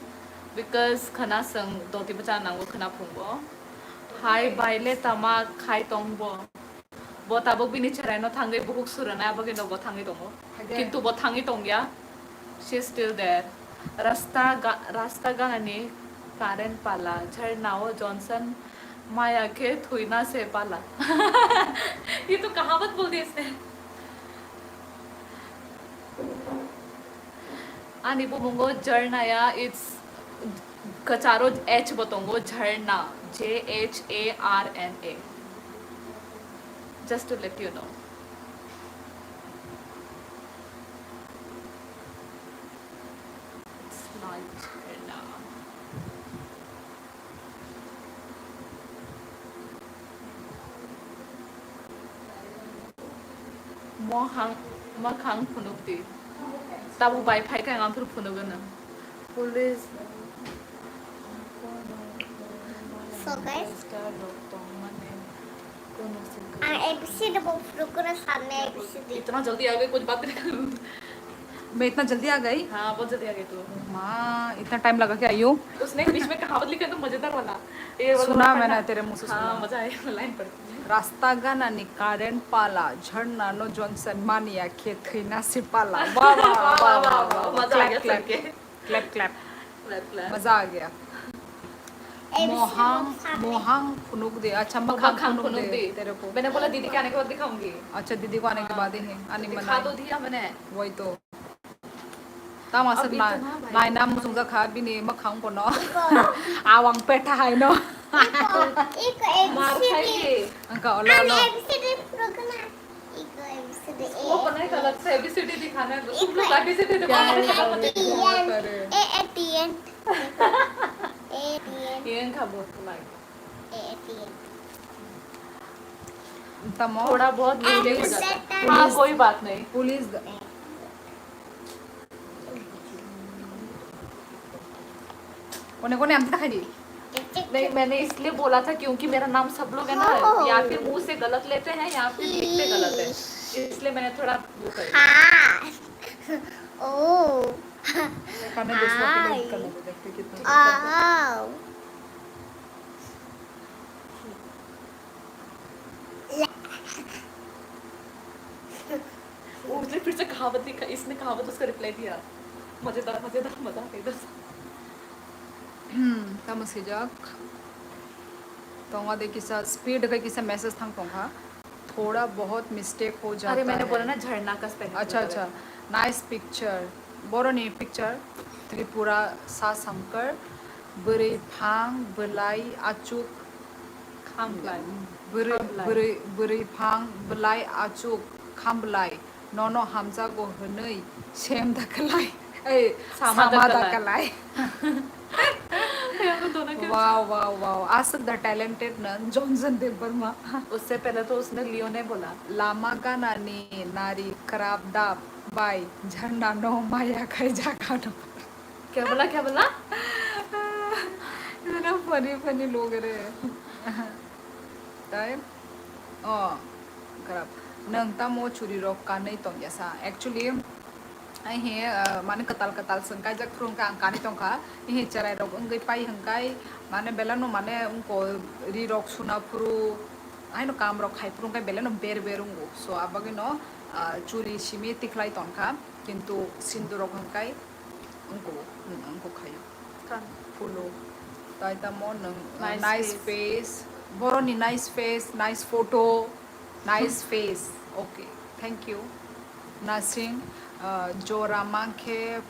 Because khana seng doti bacha nango khana phungbo. Hai bai le tama khai tongbo. Bo tabuk bini cherai no thangwi buhuk suranai, abagwi no bo thangwi tongo. Kintu bo thangwi tongya. She's still there. Rasta ga-, rasta ganani current pala, jharna o Johnson maya khe thuina se pala. Ye to kahavat bol diye isne. Ani bumungo Jharna ya, it's kacharo H bo tongo, Jharna, J H A R N A. Just to let you know. It's not Jharna. Mohang, makhang phunuk di. Tabuk bai phai khe ang phuru phunuk gana. Police. So guys, ang A B C D bo phunuk gana samne A B C D. इतना जल्दी आ गए, कुछ बात नहीं करूँ। मैं इतना जल्दी आ गई। हाँ, बहुत जल्दी आ गई तू। माँ, इतना टाइम लगा के आई हूँ। उसने बीच में कहावत लिखा तो मजेदार वाला। ये वाला सुना मैंने, तेरे मुंह से सुना। हाँ, मजा आया लाइन पढ़ के। Rasta ganani current pala, jharna no Johnson maya khe thuina se pala. वाह, वाह, वाह, वाह, वाह। मजा आ गया सुन के। Clap, clap. Clap, clap. मजा आ गया. Mohang, mohang phunuk de. अच्छा, makhang phunuk de. तेरे को. मैंने बोला दीदी के आने के बाद दिखाऊंगी। अच्छा, दीदी को आने के बाद ही. Ani mana. दिखा तो दिया मैंने। वही तो. Tamo aswk na, naina muchungjak kha bini mwkhang bono. Awang petha hai no. Iko, iko, A B C D. Angka olo, olo. A B C D program. Iko, A B C D. इसको बनाए का अलग से A B C D दिखाना है, तो तुम लोग A B C D दिखाओ। A T N. A T N. A T N. ये इनका बहुत लग. A T N. Tamo. थोड़ा बहुत लेट हो जाता है। हाँ, कोई बात नहीं। Police. कोने कोने आमती खाई. नहीं, मैंने इसलिए बोला था क्योंकि मेरा नाम सब लोग है ना, या फिर मुंह से गलत लेते हैं या फिर लिखते गलत है, इसलिए मैंने थोड़ा वो कर दिया। हाँ। ओ। देखते कितना. आओ। उसने फिर से कहावत लिखा, इसने कहावत उसका रिप्लाई दिया। मजेदार, मजेदार, मजा आ गया इधर से। Tamo swijak. Tongo de kisa speed kai kisa message thang tongkha. थोड़ा बहुत मिस्टेक हो जाता है। अरे, मैंने बोला ना, झरना का स्पेलिंग। अच्छा, अच्छा। Nice picture. Boroni picture. Tripura sa samkar. Bwrwi phang bwlai achuk. Khamlai. Bwrwi, khamlai. Bwrwi, bwrwi phang bwlai achuk khamlai. Nono hamjago hwnwi sem da kwlai. Ei, sama da kwlai. Wow, wow, wow. Aswk da talented na Johnson Debbarma. उससे पहले तो उसने लियो ने बोला। Lama ganani nari kwrap dap bai jharna no maya khai jaga no. क्या बोला, क्या बोला? इतना funny, funny लोग रे। Tai? Oh, kwrap. Nwng tamo churi rok kanwi tongya sa? Actually, ai he, uh, mane kwtal kwtal swng kaijak phuru hwnkha ang kanwi tongkha. Ai he cherai rok wngwi pai hwnkhe, mane belai no mane wngko ri rok suna phuru, haino kam rok khai phuru hwnkhe belai no ber ber wngo. So abagwi no, ah, churi simi tikhlai tonkha, kintu sindur rok hwnkhe wngo, wngo khaio. Kan. Phulo. Tai tamo nwng, ah, nice face. Boroni nice face, nice photo, nice face. Okay, thank you. Nasing, ah, jora mankhe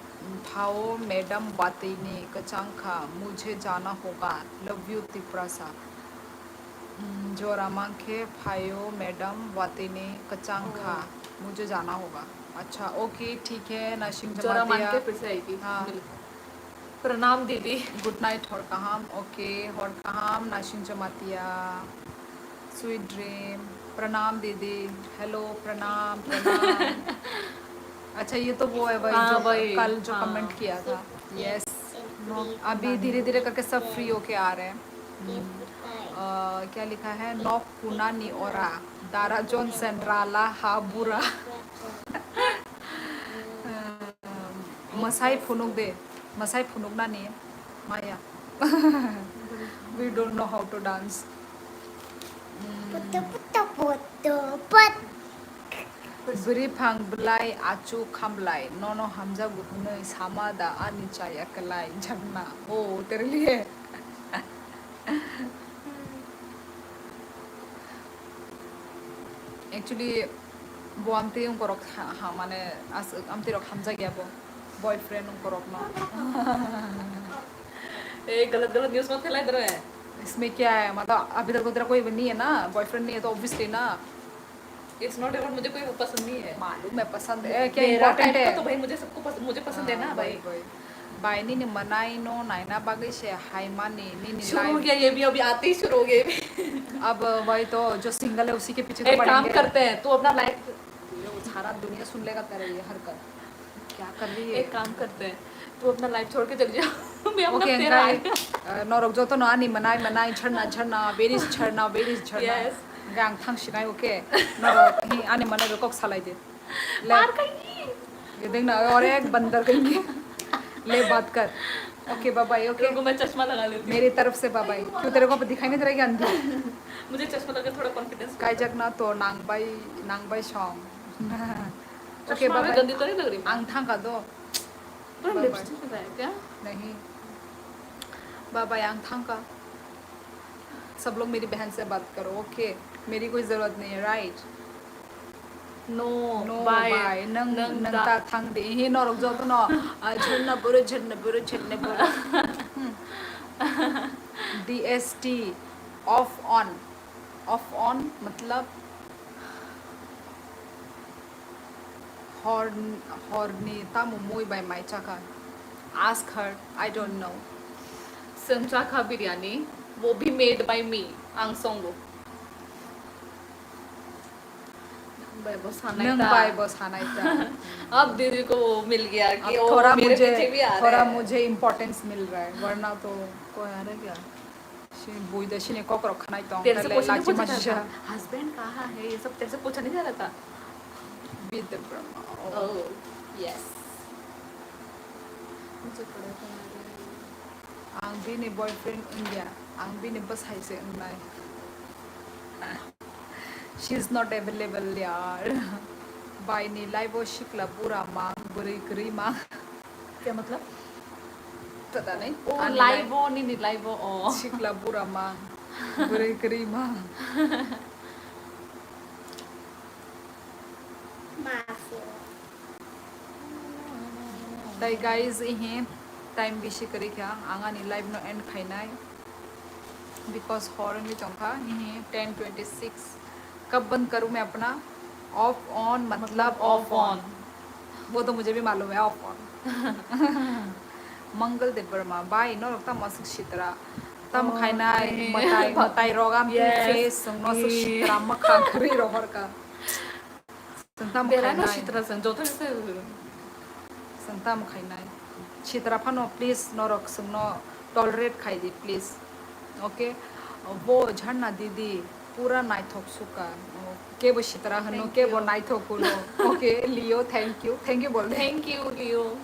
phao madam watini kwchang kha, mujhe jana hoga. Love you, Tiprasa. Hmm, jora mankhe phaio madam watini kwchang kha, mujhe jana hoga. Acha, okay, thik hai, Nasing Jamatia. Jora mankhe paisa aigi. Ha. Pranam didi. Good night, hor kaham. Okay, hor kaham, Nasing Jamatia. Sweet dream. Pranam didi. Hello, pranam, pranam. अच्छा, ये तो वो है भाई, हाँ, जो वही, कल जो हाँ। Comment किया था। Yes। अभी धीरे-धीरे करके सब free होके आ रहे हैं। हम्म। अ, क्या लिखा है? Nok kunani ora, dara Johnson rala ha bura. Mwsai phunuk de, mwsai phunuk nani maya. We don't know how to dance. Putu putu putu put. Bwrwi phang bwlai achu khamlai, nono hamjago hwnwi sama da ani chaya kwlai jakna. O terliye. Actually, bo amtwi wngkorok ha, ha, mane, as-, amtwi rok hamjakya bo. Boyfriend wngkorokno. ए, गलत गलत न्यूज़ मत फैलाए इधर है। इसमें क्या है? मतलब, अभी तक तो तेरा कोई नहीं है ना, बॉयफ्रेंड नहीं है, तो obviously ना। It's not about मुझे कोई पसंद नहीं है। मालूम है पसंद है, क्या मेरा important type है? का तो भाई मुझे सबको पस-, मुझे पसंद है ना भाई। Bai, nini mwnai no naina bagwi se hai mani nini life. शुरू हो गया ये भी, अभी आते ही शुरू हो गया ये भी। अब वही तो, जो single है उसी के पीछे तो पड़ेंगे। एक काम करते हैं, तू अपना life ये वो सारा दुनिया सुन लेगा तेरा ये हरकत। क्या कर रही है? एक काम करते हैं, तू अपना life छोड़ के चली जा। मैं अपना तेरा आएगा। Okay, norok joto no ani mwnai mwnai chharna chharna, very chharna, very chharna. Yes. Hwnkhe ang thang sinai, okay? Norok hi ani mwnai rok kok salai de. Le. Par kayenge. ये देखना, और एक बंदर कहेंगे। ले बात कर। Okay, bye bye, okay? रुको, मैं चश्मा लगा लेती हूँ। मेरी तरफ से bye bye। क्यों, तेरे को अब दिखाई नहीं दे रहा है क्या, अंधी? मुझे चश्मा लगा के थोड़ा confidence। Kaijakna to nangbai, nangbai song. Okay, चश्मा में bye bye। गंदी तो नहीं लग रही? Ang thangka do. Bye bye। Lipstick लगाया क्या? नहीं। Bye bye, ang thangka। सब लोग मेरी बहन से बात करो, okay? मेरी कोई जरूरत नहीं है, right? No, no, bye। Bye। Nang, nang ta thang di, hi norok joto no, ah, jharna boro, jharna boro, jharna boro। Hmm। D S T, off on, off on, मतलब, Hor, horni tamo mui bai mai chakha? Ask her, I don't know. Chwng chakha biryani, wo bhi made by me, ang songo। Bai bo sanai ta। Nwng bai bo sanai ta। Ab didi ko wo mil gaya ki wo mere piche bhi aa raha hai। Ab thora mujhe, thora mujhe importance mil raha hai, warna to koi aa raha kya? Sini bui da sini kok rok khnai tong, तेरे से tele question lachi पूछा masi जाता sa। था, husband कहाँ है, ये सब तेरे से पूछा नहीं जा रहा था। With the Brahma। Oh। Oh, yes। मुझे पढ़ा था। Ang bini boyfriend wngya, ang bini bwsai se wngnai। She is not available, yaar। Bai ni life o sikla bura mang, bwrwi kwrwi mang। क्या मतलब? Pata nahi। Oh, ani life o, nini life o, oh। Sikla bura mang, bwrwi kwrwi mang। Masi। Tai guys, ihi time bisi kwrwi kha, ang ani live no end khainai, because hor wngwi tongkha, ihi ten twenty six। कब बंद करूं मैं अपना? Off on मतलब off on। वो तो मुझे भी मालूम है, off on। Mangal Debbarma, bai, norok tamo aswk sitra? Tam khainai, mwtai, mwtai rok am face, chwng no aswk sitra, mwkhang kwrwi rohor kha. Chwng tamo khainai. Sitra chwng joto se. Chwng tamo khainai. Sitra phano please norok chwngno tolerate khai di please. Okay? Bo jharna didi pura naithok suka. Kebo sitra hwno, kebo naithok hwno. Okay, Leo, thank you. Thank you bol de. Thank you, Leo।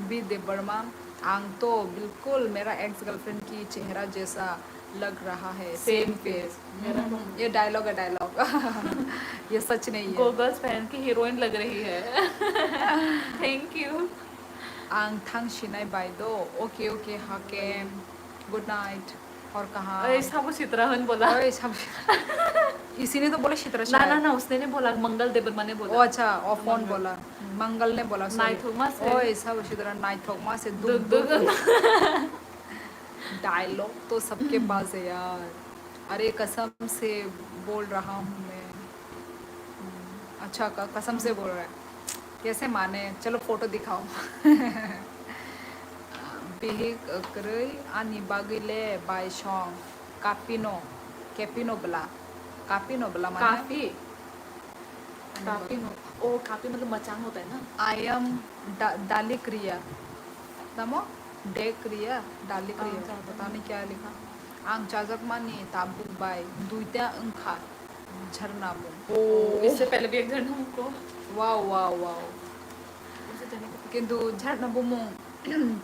B Debbarma, ang to bilkul mera ex girlfriend ki chehra jaisa लग रहा है, same face। ये dialogue है, dialogue। ये सच नहीं है। Google's fan की हीरोइन लग रही है। Thank you। Ang thang sinai bai do। Okay, okay, Hakem। Good night। और कहाँ? ओए, साबु सित्रा हन बोला। ओए, साबु सित्रा। इसी ने तो बोला सित्रा ना, ना, ना, उसने नहीं बोला, मंगल देवर्मा ने बोला। ओ अच्छा, ऑफ ऑन बोला। मंगल ने बोला, sorry। नाइथोकमा से। ओए, साबु सित्रा नाइथोकमा से दुख दुख दुख। Dialogue तो सबके पास है यार। अरे कसम से बोल रहा हूँ मैं। हम्म, अच्छा, क-, कसम से बोल रहा है। कैसे माने? चलो फोटो दिखाओ। Bihik kwrwi ani bagwi le bai song kapino, kepino bwla, kapino bwla mane? Kafi। Kapino। ओ, काफी मतलब मचान होता है ना? I am da-, dali kriya। Tamo? De kriya, dali kriya। हाँ, हाँ। पता नहीं क्या लिखा। Ang chajakmani tabuk bai duita wngkha jharna bung। ओ, इससे पहले भी एक झरना हमको। Wow, wow, wow। उसे जाने को। Kintu jharna bumung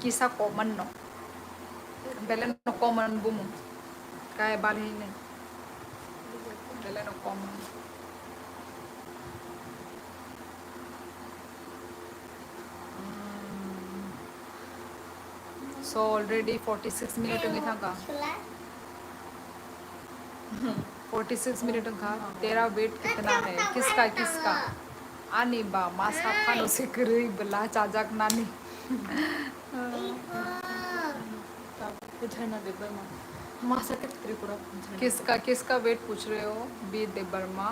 kisa common no। Belai no common bumung। Kai balhini। Belai no common. Hmm. So already forty six minute wngwi thangkha. Forty six minute wngkha. Tera weight kitna hai? Kiska, kiska? Ani ba masa phano se kwrwi bwla chajaknani. Jharna Debbarma। Masa khe Tripura jharna। किसका, किसका वेट पूछ रहे हो? बी Debbarma.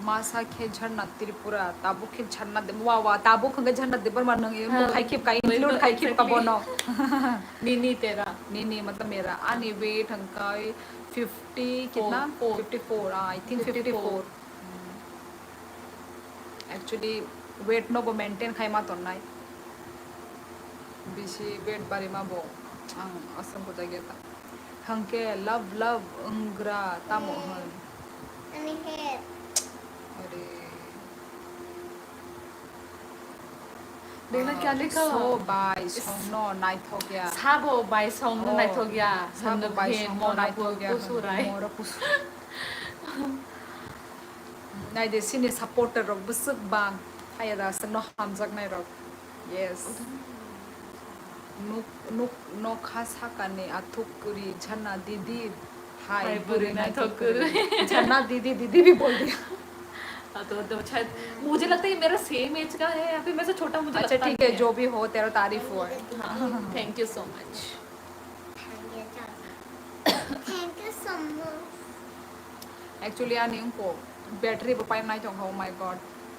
Masa khe jharna Tripura, tabuk khe jharna de-, wa, wa, tabuk hwnkhe jharna Debbarma nwng, हाँ, hai khip ka include khai khip ka exactly। Bono। Nini tera। Nini matlab mera। Ani weight hwnkhe fifty kitna? Four, four। Fifty four, ah, I think fifty four। Fifty four। Hmm। Actually, weight no bo maintain khai ma tonnai। Bisi weight bari ma bo, ang aswk bujai geta. Hwnkhe love love wnggra tamo hwn? Ani head. Are। देखना क्या लिखा हो? So bai songno naithok ya। Sabo bai songno naithok ya। Oh, sabo bai songno naithok ya, mora kusurai, mora kusurai। Naide sini supporter rok bwswk bang, haya da aswkno hamjaknai rok. Yes. Nuk, nuk, nokha sakani athuk kwrwi jharna didi hai bwrwi naithok kwrwi। Jharna didi, didi bhi bol diya। हाँ, तो, तो शायद मुझे लगता है ये मेरा same as का है या फिर मेरे से छोटा, मुझे लगता नहीं है। अच्छा, ठीक है, जो भी हो, तेरा तारीफ हुआ है। हाँ, thank you so much। Thank you so much। Actually, ani wngkha battery bo painai tongkha, oh my God.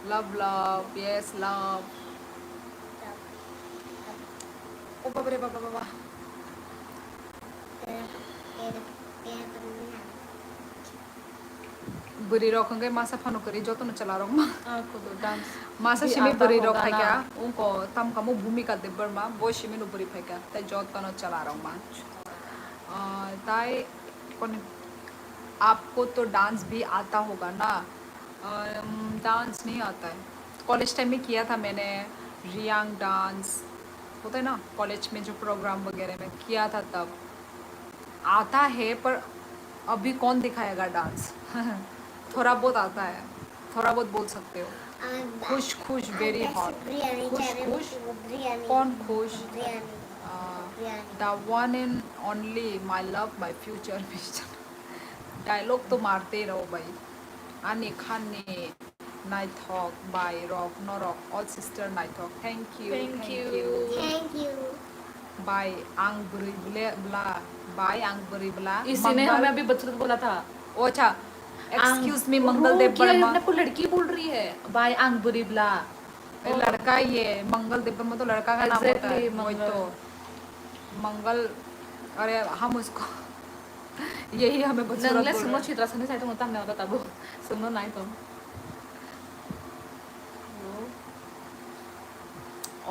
Love, love, yes, love. Oh, baba re, baba, baba. Bwrwi rok hwnkhe masa phano kwrwi jotono chwla rok ma. Ah, kudu dance. Masa simi bwrwi rok phaikha, wngkha tamkha mo Bhumika Debbarma, bo simi no bwrwi phaikha, tei jotono chwla rok ma. Ah, tai kon, आपको तो डांस भी आता होगा ना? अम, डांस नहीं आता है। College time में किया था मैंने रियांग डांस, होता है ना कॉलेज में जो प्रोग्राम वगैरह में किया था तब। आता है, पर अभी कौन दिखाएगा डांस? थोड़ा बहुत आता है, थोड़ा बहुत बोल सकते हो। खुश खुश, very hot। खुश खुश। कौन खुश? The one and only, my love, my future, mister। Dialogue to marte rao bhai। Ani khan ni naithok bai rok norok, all sister naithok। Thank you, thank you। Thank you। Bai ang bwrwi ble-, bla, bai ang bwrwi bla। इसी ने हमें अभी बदसूरत बोला था। Oh, अच्छा। Excuse me, मंगल देव वर्मा। आपको लड़की बोल रही है, bai ang bwrwi bla। ए, लड़का ये, मंगल देव वर्मा तो लड़का का नाम होता है। Exactly, वही तो। मंगल। अरे, हम उसको, यही हमें बदसूरत बोल रहे हैं। Nang le sungno sitra sani sai tongmo tamni oro tabuk. Sungno nai tong.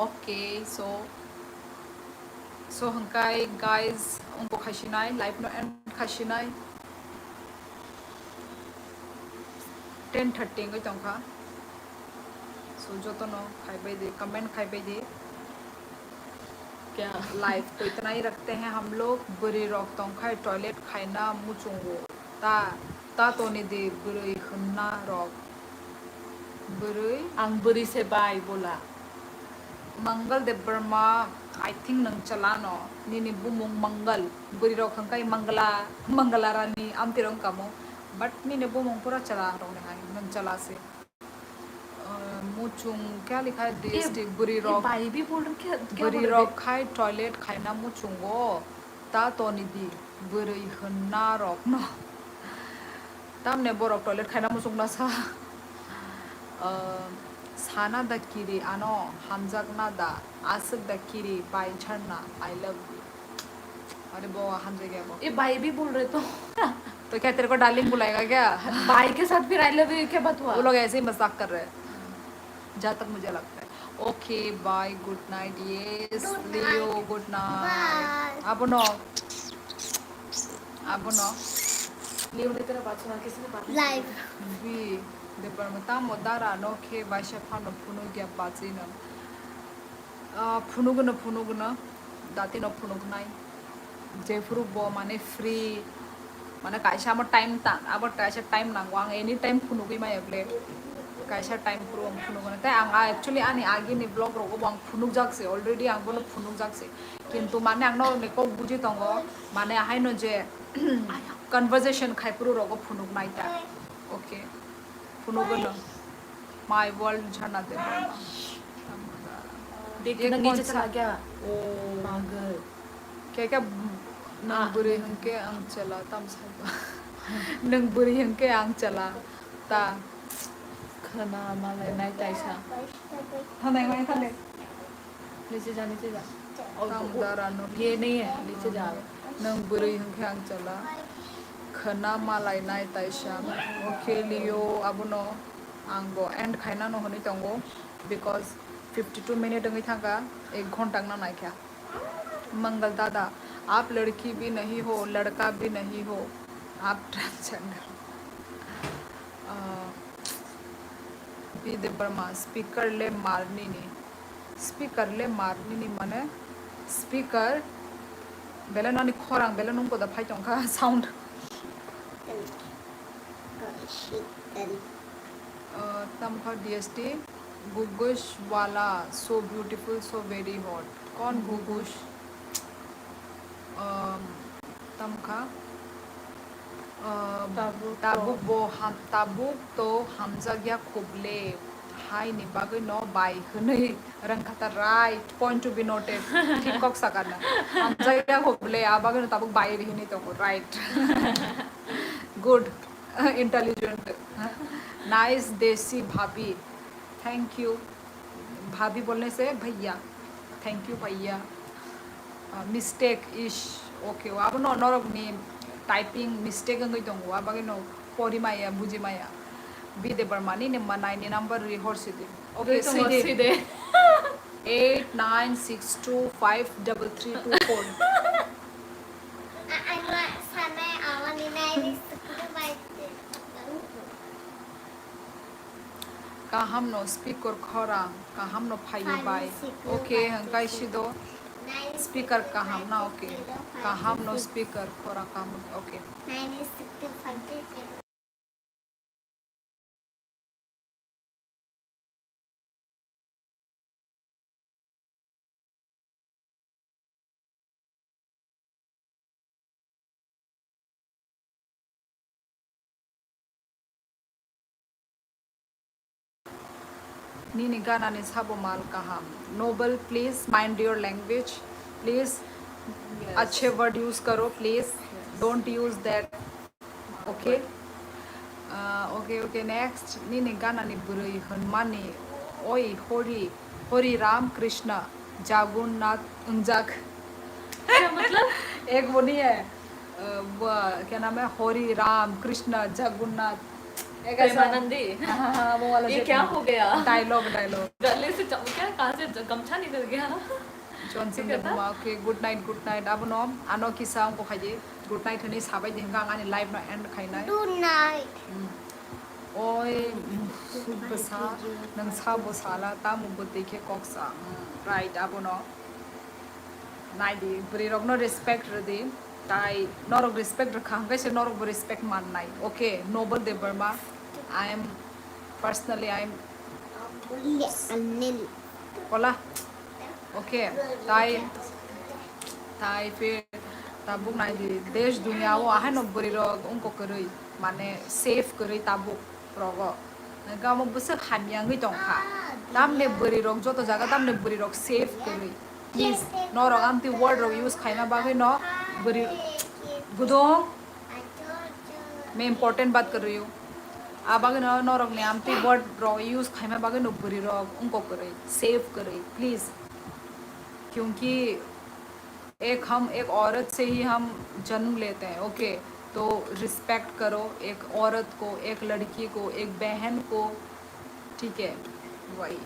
Okay, so, so hwnkhe guys, wngkha khasinai, live no end khasinai. Ten thirty wngwi tongkha. So, jotono khaibai di, comment khaibai di. Kya? Life twi twnai rakte hain hum log, bwrwi rok tongkhai toilet khaina muchungo. Ta, ta toni di bwrwi hwnna rok. Bwrwi? Ang bwrwi se bai bola. Mangal Debbarma, I think nwng chalano. Nini bumung Mangal. Bwrwi rok hwnkhe Mangala, Mangala Rani, amtwi rok wngkha mo. But nini bumung pura chala rokni hai, nwng chala se. Ah, muchung kya likha hai? D S T, bwrwi rok, bhai bhi bol rahe kya, kya bwrwi bol rahe? Rok khai toilet khaina muchungo, ta toni di, bwrwi hwnna rokno. Tamne borok toilet khaina muchungna sa. Ah, sana da kiri ano, hamjakna da, aswk da kiri, bai Jharna, I love you. Are bo hamjakya bo. ये भाई भी बोल रहे तो। तो क्या तेरे को डार्लिंग बुलाएगा क्या? भाई के साथ फिर आई लव यू क्या बात हुआ? वो लोग ऐसे ही मजाक कर रहे हैं, जहाँ तक मुझे लगता है। Okay bye, good night. Yes Leo, good night. Abono, abono. Leo ने तेरा बात सुना, किसी ने बात नहीं सुनी। Live. Bi, Debbarma, tamo dara no khe baisa phano phunukya bachino. Ah, phunugwno, phunugwno, datino phunuknai. Jephuru bo mane free, mane kaisa amo time ta, abo kaisa time nango, ang any time phunugwi maya ble. Kaisa time phuru ang phunugwno. Tai ang, ah, actually ani agini vlog rogo bo ang phunukjak se, already ang bono phunukjak se. Kintu mane ang norokni kok buji tongo, mane ahaino je conversation khai phuru rogo phunuknai ta. Okay. Phunugwno. My world Jharna Debbarma. देख, ये कितना कौन नीचे सा? चला गया। ओ। पागल। क्या, क्या, nang bwrwi hwnkhe ang chwla tam saiba. Nang bwrwi hwnkhe ang chwla ta. Khwna malai nai taisa. Thanai mai thane. नीचे जा, नीचे जा। और वो, ये नहीं है, नीचे जा। Nang bwrwi hwnkhe ang chwla. Khwna malai nai taisa. Okay, Leo, abono ang bo end khainano hwnwi tongo, because fifty two minute wngwi thangkha, ek ghonta wngna naikha. Mangal dada, aap ladki bhi nahi ho, ladka bhi nahi ho, aap transgender. Ah, P Debbarma, speaker le marnini. Speaker le marnini mane speaker bele nani khorang bele nung koda phai tongkha sound. Uh, tamkha D S T, Gugush wala, so beautiful, so very hot. Kon Gugush? Um, tamkha. Um, tabuk to. Tabuk bo ham, tabuk to hamjakya khuble. Hai ni bagwi no bai hwnwi rangkhata, right point to be noted. Thik kok sakana. Hamjakya khuble, a bagwi no tabuk bai ri hwnwi tongo, right. Good. Intelligent. Nice desi bhabi. Thank you. Bhabi bolne se bhaiya. Thank you bhaiya. Uh, mistake is okay. Abono norok ni typing mistake wngwi tongo. Abagino pori maya, buji maya. Bide Barmani ni manai ni number ri hor sidi. Okay, sidi. Eight nine six two five double three two four. Kaham no speaker khorang, kaham no phaio bai. Okay, hwnkhe sido speaker kaham na, okay. Kaham no speaker khorang, kaham, okay. Nini gana ni sabo mal kaham. Noble, please mind your language. Please, yes, achhe word use karo, please. Yes. Don't use that. Okay. Ah, okay, okay, next. Nini gana ni bwrwi hwnmani, oi, Hori, Hori Ram Krishna Jagunnath wngjak. Kya matlab? Ek wo nahi hai, ah, wo, kya naam hai? Hori Ram Krishna Jagunnath. Ek aisa Premanandi? Ha, ha, ha, wo wala. Ye kya ho gaya? Dialogue, dialogue. Gale se cham-, kya, kahan se gamcha nikal gaya? Johnson Debbarma, okay, good night, good night. Abono ano kisa wngkha khaidi, good night hwnwi sabai di, hwnkhe ang ani live no end khainai. Good night. Hmm. Oi, hmm, suk bwsa, nwng sa bo sala, tamo bwtwi khe kok sa. Hmm, right, abono. Naidi, bwrwi rokno respect rwdi. Tai norok respect rwkha hwnkhe se norokbo respect mannai. Okay, Noble Debbarma, I am personally, I am Anil. Pola. Okay, tai, tai phir tabuk naidi, desh dunia o ahaino bwrwi rok wngkok kwrwi, mane safe kwrwi tabuk rogo. Hwnkhe omo bwswk hamya wngwi tongkha. Tamni bwrwi rok joto jaga tamni bwrwi rok safe kwrwi. Please, norok amtwi word rok use khaima bagwi no bwrwi gudung. मैं important बात कर रही हूँ। Abagino norok ni amtwi word rok use khaima bagwi no bwrwi rok wngkok kwrwi, safe kwrwi, please। क्योंकि एक हम एक औरत से ही हम जन्म लेते हैं, ओके? तो रिस्पेक्ट करो एक औरत को, एक लड़की को, एक बहन को, ठीक है? वही,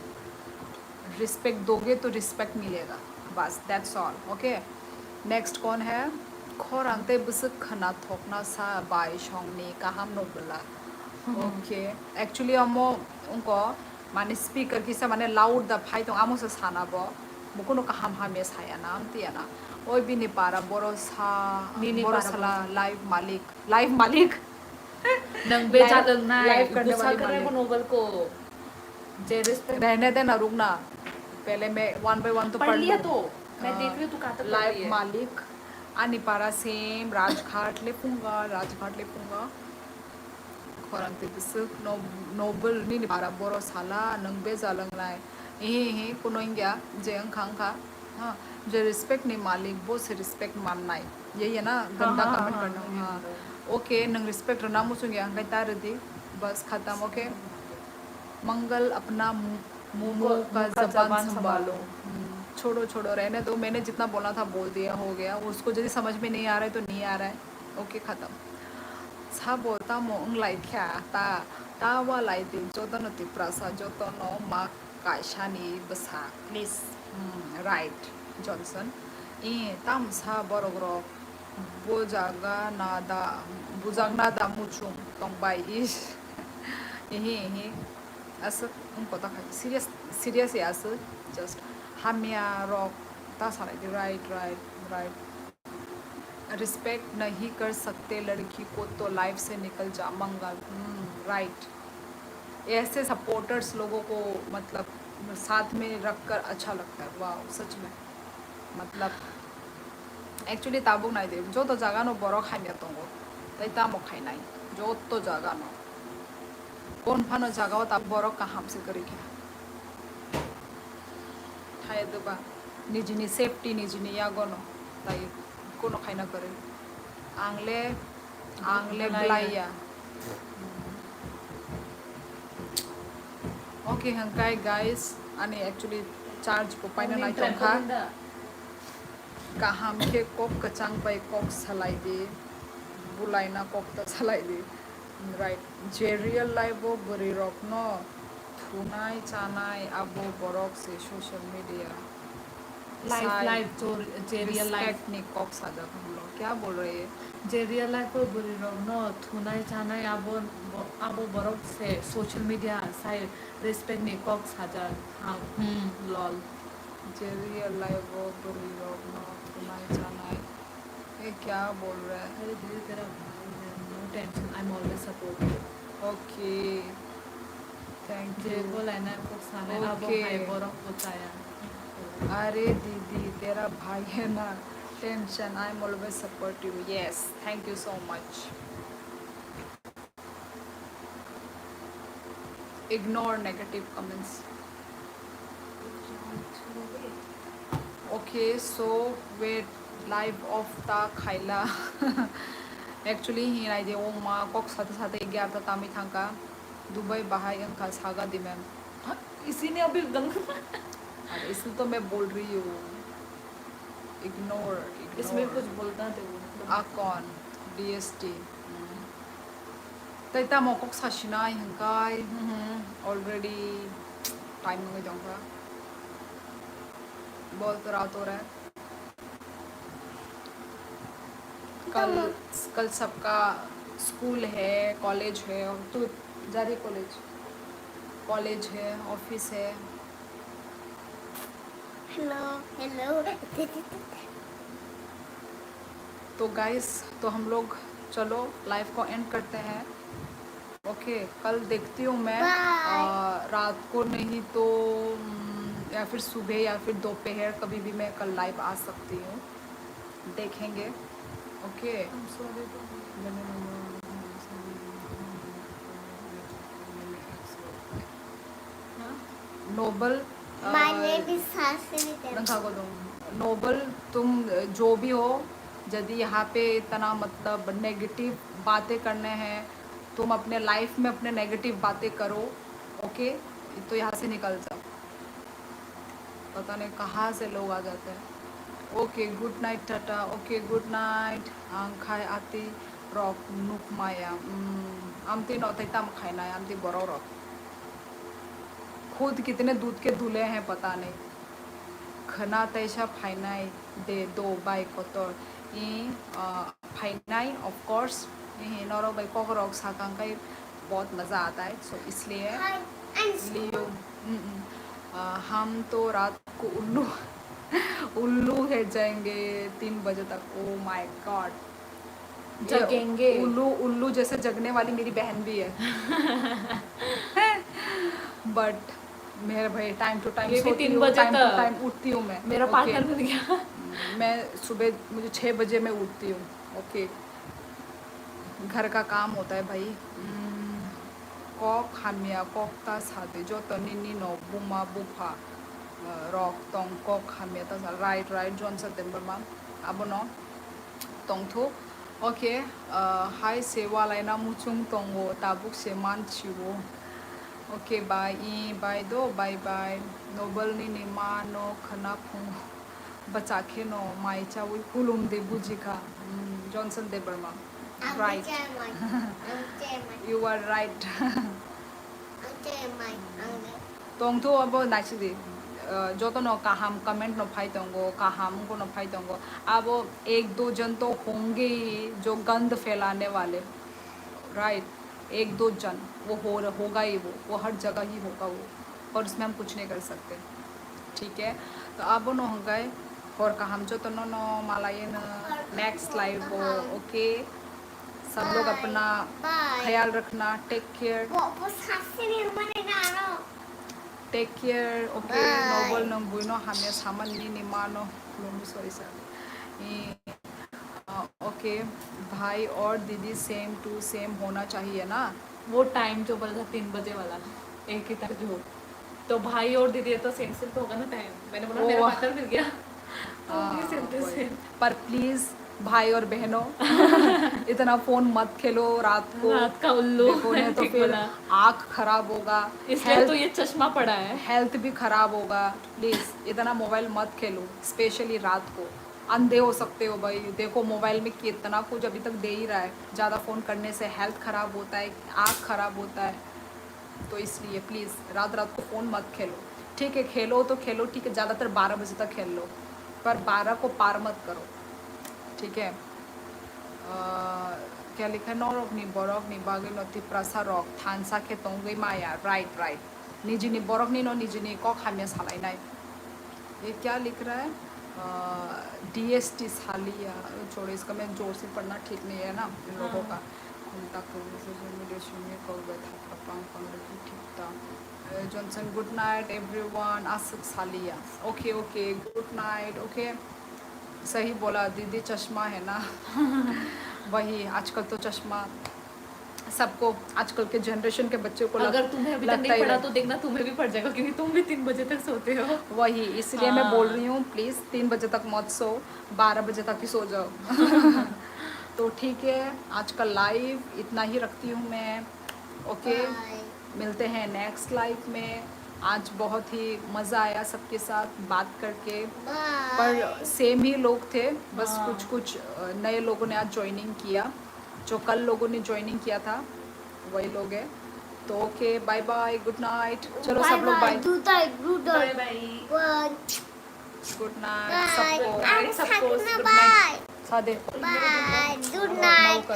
रिस्पेक्ट दोगे तो रिस्पेक्ट मिलेगा, बस, that's all, okay? Next कौन है? Khorang tei bwswk khwna thokna sa bai songni kaham no bwla? Okay, actually omo wngkha mane speaker kisa mane loud da phai tong, amo se sana bo, bo kuno kaham hamya saya na, amtwi ya na. Oi bini para boro sa, bini boro para sala boro. Live malik, live malik. Nang be live, jaleng nai, live karne wali malik. Noble ko. Je respect. रहने देना, रुकना। पहले मैं one by one तो पढ़ लिया लूँ। तो। मैं देख रही हूँ, तू कहाँ तक पढ़ रही है। Live malik, ani para same, Rajghat le punga, Rajghat le punga। Khorang tei bwswk no-, Noble nini para boro sala, nang be jaleng nai. Ehe, ehe, kuno wngya, je wngkha, wngkha. Ha, je respect ni malik, bo se respect mannai. Ye, ye na, ganda comment karna. Ha. Okay, nang respect rwna muchung ya, hwnkhe ta rwdi. Bas, khatam, okay? Mangal apna mu-, muh ka zaban sambhalo. Hmm, chhodo, chhodo, rehne do, maine jitna bolna tha bol diya, ho gaya. Usko jodi samajh mein nahi aa raha hai to nahi aa raha hai. Okay, khatam. Sabo tamo wng lai kha, ta, ta wa lai di, jotono Tiprasa, jotono ma kaisani bwsa, please. Hmm, right, Johnson. E, tamsa borok rok, bojaga na da, bujak na da muchung tong bai is. Ehe, ehe. Aswk wng kota khai. Serious, serious ya aswk. Just hamya rok ta salai di, right, right, right. Respect नहीं कर सकते लड़की को तो लाइफ से निकल जा मंगल। हम्म, राइट। ऐसे सपोर्टर्स लोगों को मतलब साथ में रखकर अच्छा लगता है। वाओ, सच में। मतलब actually tabuk nai de, joto jaga no borok hamya tongo, tai tamo khainai, joto jaga no. Kon phano jaga o ta borok kaham se kwrwi kha. Thaya doba, nijini safety nijini yago no, tai kono khaina kwrwi. Ang le, ang le blaiya. Okay, hwnkhe guys, ani actually charge bo paina nai tongkha. Kaham khe kok kwchang bai kok salai di, bulaina kok ta salai di. Right. Je real life o bwrwi rokno thunai chanai abo borok se social media. Life, sai life, je real life. Respect ni kok sajak hwnlo. Kya bol rahe hai? Je real life o bwrwi rokno thunai chanai abo, abo borok se social media sai respect ni kok sajak. Ha, hmm, lol. Je real life o bwrwi rokno thunai chanai. Ye kya bol raha hai? अरे दीदी, तेरा भाई है, no tension, I'm always support you. Okay, thank you. Je bolaina kok sanai abo hai borok bo chaya. अरे दीदी, तेरा भाई है ना, tension, I'm always support you. Yes, thank you so much. Ignore negative comments. Okay, so wait, live off ta khaila. Actually, hi nai de, o ma kok sate sate egarota tamwi thangkha. Dubai bahai wngkha saga di ma'am. इसी ने अभी गलत अरे, इसलिए तो मैं बोल रही हूँ। Ignore, इसमें ignore. कुछ बोलता तो वो। Akon, D S T. Hmm. Tai tamo kok sasinai hwnkhe, hmm, already time wngwi tongkha. Bol tora tora. कल, कल सबका स्कूल है, कॉलेज है, और तू जा रही कॉलेज? कॉलेज है, ऑफिस है। Hello, hello. तो गाइस, तो हम लोग चलो लाइव को एंड करते हैं। ओके, कल देखती हूँ मैं। बाय। आ, रात को नहीं तो, हम्म, या फिर सुबह या फिर दोपहर कभी भी मैं कल लाइव आ सकती हूँ, देखेंगे। ओके। I'm sorry, don't. नोबल, uh, My name is Sasri Debbarma। नंखा को दो। नोबल, तुम जो भी हो, यदि यहाँ पे इतना, मतलब, नेगेटिव बातें करने हैं, तुम अपने लाइफ में अपने नेगेटिव बातें करो, ओके? तो यहाँ से निकल जाओ। पता नहीं कहाँ से लोग आ जाते हैं। Okay, good night, Tata. Okay, good night. Ang khai ati rok nuk maya. Hmm, amtwi no tai tam khainai, amtwi borok rok. खुद कितने दूध के धुले हैं पता नहीं। Khwna taisa phainai de do bai kotor. I, uh, phainai, of course. I norok bai kokrok sakang kai बहुत मज़ा आता है, so इसलिए Hi, I'm लियो। हम्म, हम्म। आ, हम तो रात को उल्लू उल्लू है जाएंगे तीन बजे तक। Oh my God। ये जगेंगे। उल्लू, उल्लू जैसे जगने वाली मेरी बहन भी है। बट मेरे भाई, टाइम टू टाइम ये भी सोती तीन हूँ, बजे टाइम टू तक। टाइम उठती हूँ मैं। मेरा ओके। पार्टनर मिल गया। मैं सुबह, मुझे छः बजे मैं उठती हूँ। ओके। घर का काम होता है भाई। Hmm, kok hamya kok ta sadi joto nini no buma bupha, uh, rok tong kok hamya ta sa, right, right, Johnson Debbarma abono tongthu. Oke, uh, hai se walaina muchung tongo, tabuk se manchiwo. Oke, bye, i, bye do, bye bye. Nobel nini ma no khwna phungo. Bwchak khe no mai chaui kulum de buji kha. Hmm, Johnson Debbarma. Ang right. Chairman. Ang chairman. You are right. Ang chairman. Ang de. Tongthu abo naisidi. Uh, joto no kaham comment no phai tongo, kaham wngko no phai tongo. Abo ek do jon to honge jo gand phelane wale. Right. एक दो जन वो हो होगा ही, वो वो हर जगह ही होगा वो। और उसमें हम कुछ नहीं कर सकते। ठीक है, तो abono hwnkhe hor kaham jotono no malaiyeno next live o। Okay, सब लोग अपना ख्याल रखना, टेक केयर। वो वो सासरी हमारे गाना। Take care, okay। Bye। Nobel nang buino hamya saman nini mano, lumi sorry sir। Okay, भाई और दीदी सेम टू सेम होना चाहिए ना? वो टाइम जो बोला था तीन बजे वाला, एक ही टाइम जो। तो भाई और दीदी तो सेम सेम तो होगा ना टाइम। मैंने बोला वो मेरा पार्टनर मिल गया। तो हाँ, भी सेम टू वही। सेम। पर प्लीज भाई और बहनों, इतना फोन मत खेलो रात को। रात का उल्लू। देखो, नहीं तो ठीक फिर बोला। आँख खराब होगा, इसलिए हेल्थ, तो ये चश्मा पड़ा है। हेल्थ भी खराब होगा। प्लीज इतना मोबाइल मत खेलो, स्पेशली रात को। अंधे हो सकते हो भाई। देखो, मोबाइल में कितना कुछ अभी तक दे ही रहा है। ज़्यादा फ़ोन करने से हेल्थ ख़राब होता है, आँख ख़राब होता है। तो इसलिए प्लीज रात रात को फ़ोन मत खेलो। ठीक है, खेलो तो खेलो, ठीक है, ज़्यादातर बारह बजे तक खेल लो, पर बारह को पार मत करो। ठीक है। अ, क्या लिखा है? Norok ni borok ni bagwi no Tiprasa rok thansa khe tongwi maya, right, right। Nijini borok ni no nijini kok hamya salainai। ये क्या लिख रहा है? डीएसटी सालिया। छोड़ो, इसका मैं जोर से पढ़ना ठीक नहीं है ना इन लोगों का। हम तक सोशल मीडिया सुनिए कौवे था। Johnson, good night everyone। Aswk saliya। Okay, okay, good night. Okay, सही बोला दीदी, चश्मा है ना। वही, आजकल तो चश्मा सबको, आजकल के जनरेशन के बच्चों को लग-, अगर तुम्हें अभी तक लगता नहीं ही पड़ा है। तो देखना तुम्हें भी पड़ जाएगा, क्योंकि तुम भी तीन बजे तक सोते हो। वही, इसलिए मैं बोल हाँ। रही हूँ, प्लीज तीन बजे तक मत सो, बारह बजे तक ही सो जाओ। तो ठीक है, आज का लाइव इतना ही रखती हूँ मैं। Okay, bye. मिलते हैं नेक्स्ट लाइव में। आज बहुत ही मज़ा आया सबके साथ बात करके, बाय। पर सेम ही लोग थे, बस हाँ। कुछ कुछ, अ, नए लोगों ने आज ज्वाइनिंग किया। जो कल लोगों ने ज्वाइनिंग किया था, वही लोग हैं। तो okay, bye bye, good night. चलो सब लोग bye. Bye. Good night. Bye bye. Good night bye. सबको। बाय, सबको गुड नाइट। सादे। Bye, good night.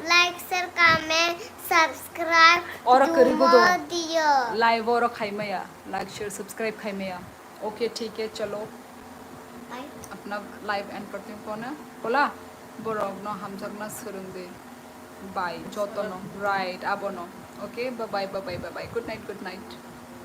Like, share, comment, subscribe और करीबो दो। दियो। लाइव और खाई मया, लाइक, शेयर, सब्सक्राइब खाई मया। Okay, ठीक है, चलो. Bye. Apna live end करती हूँ. Kona, bola, borok no hamjakna swrwng di. Bye, joto no, right, abo no. Okay, bye bye, bye bye, bye bye. Good night, good night.